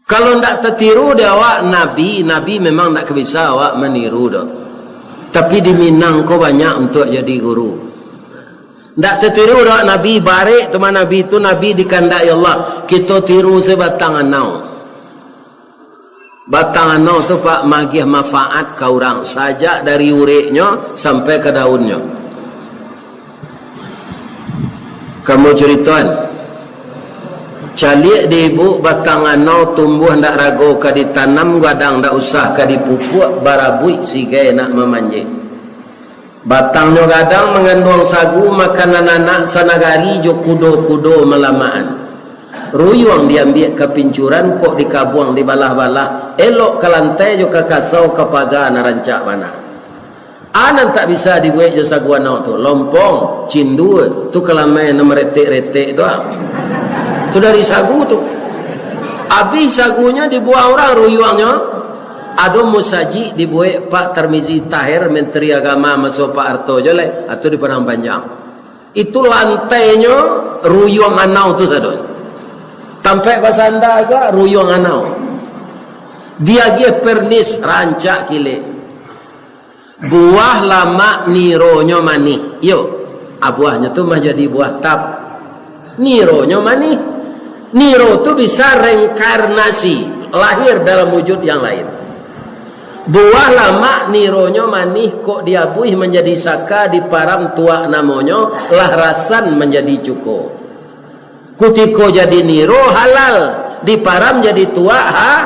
Kalau ndak tatiru di awak Nabi, Nabi memang ndak ka bisa awak maniru doh. Tapi di Minang ko banyak untuak jadi guru. Ndak tatiru doh Nabi, barek tu mah Nabi tu, Nabi dikandaki Allah. Kito tiru se batang anau. Batang anau tu, Pak, magiah manfaat ka urang, sajak dari ureknyo sampai ka daunnyo. Kamu curitoan, caliak di ibu, batang anau tumbuah ndak rago ka ditanam, gadang ndak usah ka dipupuak, barabuik sigai nak mamanjek. Batangnyo gadang manganduang sagu, makanan anak sanagari jo kudo-kudo malamakan. Ruyuang diambiak ka pincuran, kok dikabuang dibalah-balah, elok ka lantai jo ka kasau ka paga nan rancak bana. A nan tak bisa dibuek jo sagu anau tu, lompong, cindua, tu kalamai nan maretek-retek tu, ah. Tu dari sagu tu. Abih sagunyo dibuang urang, ruyuangnyo. Ado musajik dibuek Pak Tarmizi Taher, Menteri Agama maso Pak Harto jo lai, atau di Padang Panjang. Itu lantainyo ruyuang anau tu sadonyo. Tampek basanda ko ruyuang anau. Diagiah pernis rancak kilek. Buah lamak nironyo manih. Iyo, abuahnyo tu mah jadi buah tap. Nironyo manih. Niro tu bisa reinkarnasi, lahir dalam wujud yang lain. Buah lamak nironyo manih, kok diabuih manjadi saka, diparam tuak namonyo, lah rasan manjadi cuko. Kutiko jadi niro halal, diparam jadi tuak ha-,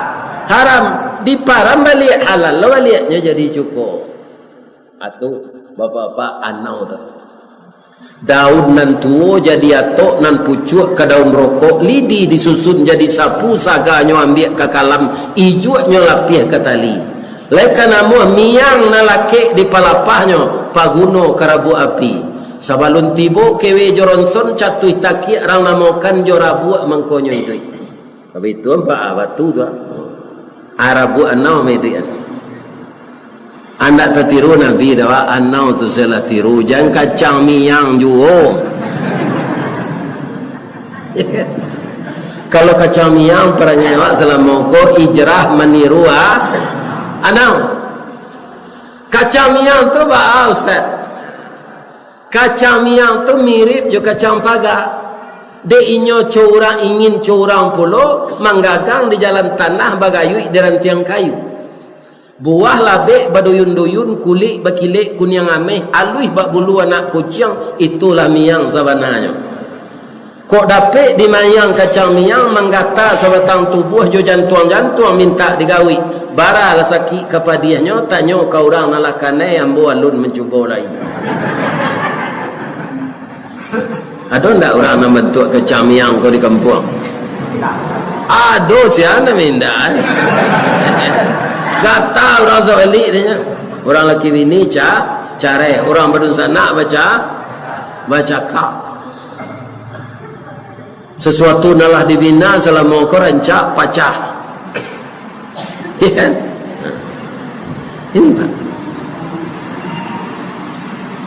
haram, diparam baliak halal lo baliaknyo jadi cuko. Atu, bapak-bapak, anau tu. Daun nan tuo jadi atok, nan pucuak ka daun rokok, lidi disusun jadi sapu, saganyo ambiak ka kalam, ijuaknyo lapiah ka tali. Lai ka namuah miang nan lakek di palapahnyo, paguno ka rabuak api. Sabalun tibo kewe jo ronson, catuih takiak rang namokan jo rabuak mangkonyo iduik. Tapi itu ampak batu tu, ah. Arabu anau mah iduik. Andak tatiru Nabi dah, anau tu salah tiru. Jan kacang miang juo. Kalau kacang miang, parangai awak salamo ko ijrah maniru, ah, anau. Kacang miang tu baa, Ustaz? Kacang miang tu mirip jo kacang paga. Dek inyo co urang ingin co urang pulo, manggagang di jalan tanah, bagayuik di rantiang kayu. Buah labek baduyun-duyun, kulik bakilek kuniang ameh, aluih bak bulu anak kuciang, itulah miang sabananyo. Kok dapek dimayang kacang miang, manggata sabatang tubuah jo jantuang-jantuang mintak digawik. Bara lah sakik ka padiahnyo, tanyo ka urang nan lah kanai, ambo alun mancubo lai. Ado ndak urang nan bantuak kacang miang ko di kampuang? Ado, sia nan mindak, eh. Gata urang sabalik dinyo. Urang laki bini ca-, carai, urang badunsanak baca-, bacakak. Sasuatu nan lah dibina salamo ko rancak pacah. Iya kan? Ini, Pak.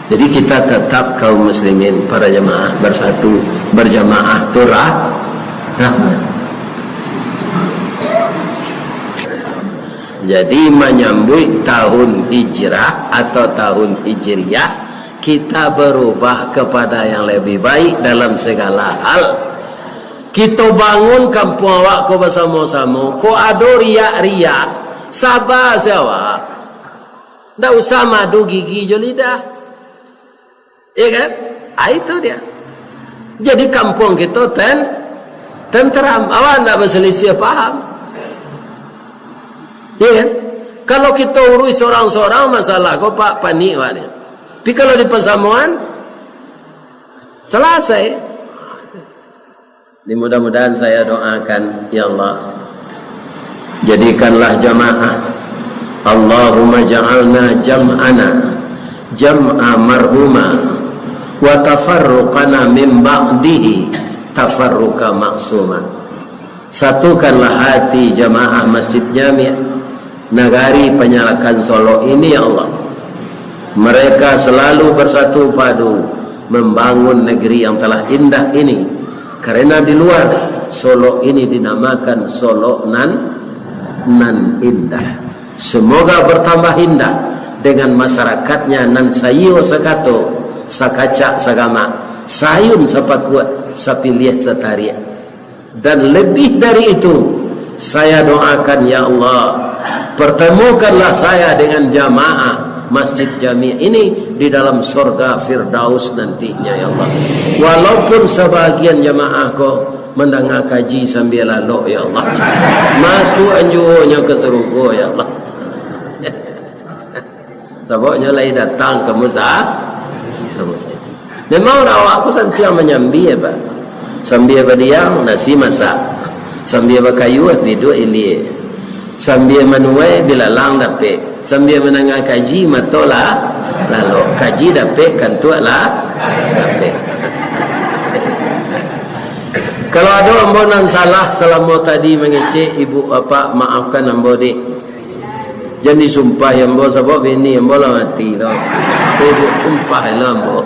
Jadi kita tetap kaum muslimin, para jamaah bersatu, berjamaah tu rah-, rahmat. Jadi menyambut tahun hijrah atau tahun hijriah, kita berubah kepada yang lebih baik dalam segala hal. Kito bangun kampuang awak ko basamo-samo. Kok ado riak-riak, saba se awak. Ndak usah madu gigi jo lidah. Iya kan? Ah, itu dia. Jadi kampuang kito ten-, tenteram. Awak ndak basalisiah paham. Iya kan? Kalau kito uruih sorang-sorang masalah ko, Pak, panik awak ni. Tapi kalau di pasamoan, salasai. Ini mudah-mudahan saya doakan, ya Allah, jadikanlah jamaah. Allahumma ja'alna jam'ana jam'a marhuma wa tafarruqana min ba'dihi tafarruqa ma'suma. Satukanlah hati jamaah Masjid Jami' Nagari Panyalakan Solok ini, ya Allah. Mereka selalu bersatu padu membangun negeri yang telah indah ini. Karena di luar, Solok ini dinamakan Solok nan, nan indah. Semoga bertambah indah dengan masyarakatnya nan saiyo sakato, sakacak sagamak, saayun sapakuak, sapiliah satariak. Dan lebih dari itu, saya doakan, ya Allah, pertemukanlah saya dengan jamaah Masjid Jami ini di dalam sorga Firdaus nantinya, ya Allah. Walaupun sabagian jamaah ko mandanga kaji sambia lalok, ya Allah. Masuak anjuonyo ka sarugo, ya Allah. Sababnyo lai datang ka musa-, ka musajik. Memang urang awak ko santiang manyambia, Pak. Sambia badiam, nasi masak. Sambia bakayuah, biduak ilia. Sambia manuai, bilalang dapek. Sambia mandanga kaji, mato lah lalok. Kaji dapek, kantuak lah dapek. Kalau ado ambo nan salah salamo tadi mangecek ibu bapak, maafkan ambo, dek. Jan disumpahi ambo, sabab bini ambo lah mati lo. Ibu sumpah lo ambo.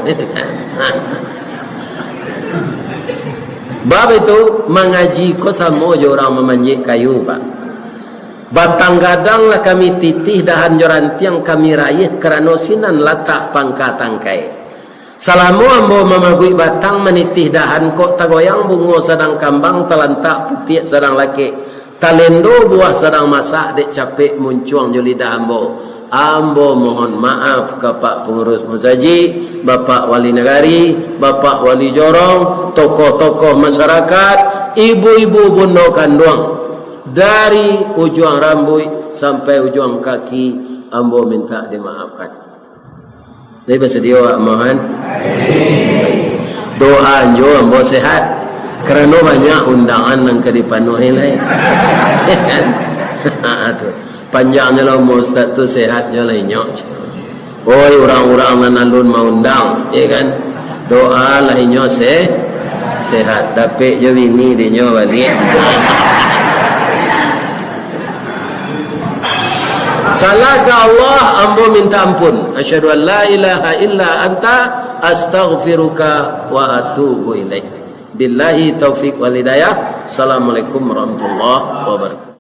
Bab itu, mangaji ko samo jo urang mamanjek kayu, Pak. Batang gadang lah kami titih, dahan jo rantiang kami raiah, karano sinan latak pangka tangkai. Salamo ambo mamaguik batang, manitih dahan, kok tagoyang bungo sadang kambang, talantak putiak sadang lakek, talendo buah sadang masak, dek capek muncuang jo lidah ambo. Ambo mohon maaf ka Pak Pangurus Musajik, Bapak Wali Nagari, Bapak Wali Jorong, tokoh-tokoh masyarakat, ibu-ibu bundo kanduang. Dari ujuang rambuik sampai ujuang kaki, ambo mintak dimaafkan. Jadi, basadio awak, mohon doa nyo ambo sehat. Karano banyak undangan nan ka dipanuahi lai. Tu. Panjang nyo lah umua ustaz tu, sehat nyo lah inyo. Oi, urang-urang nan alun maundang, ya kan? Doa lah inyo se-, sehat. Dapek jo bini dinyo baliak. Salah ka Allah, ambo minta ampun. Asyhadu an la ilaha illa anta, astaghfiruka wa atubu ilaik. Billahi taufik wal hidayah. Assalamualaikum warahmatullahi wabarakatuh.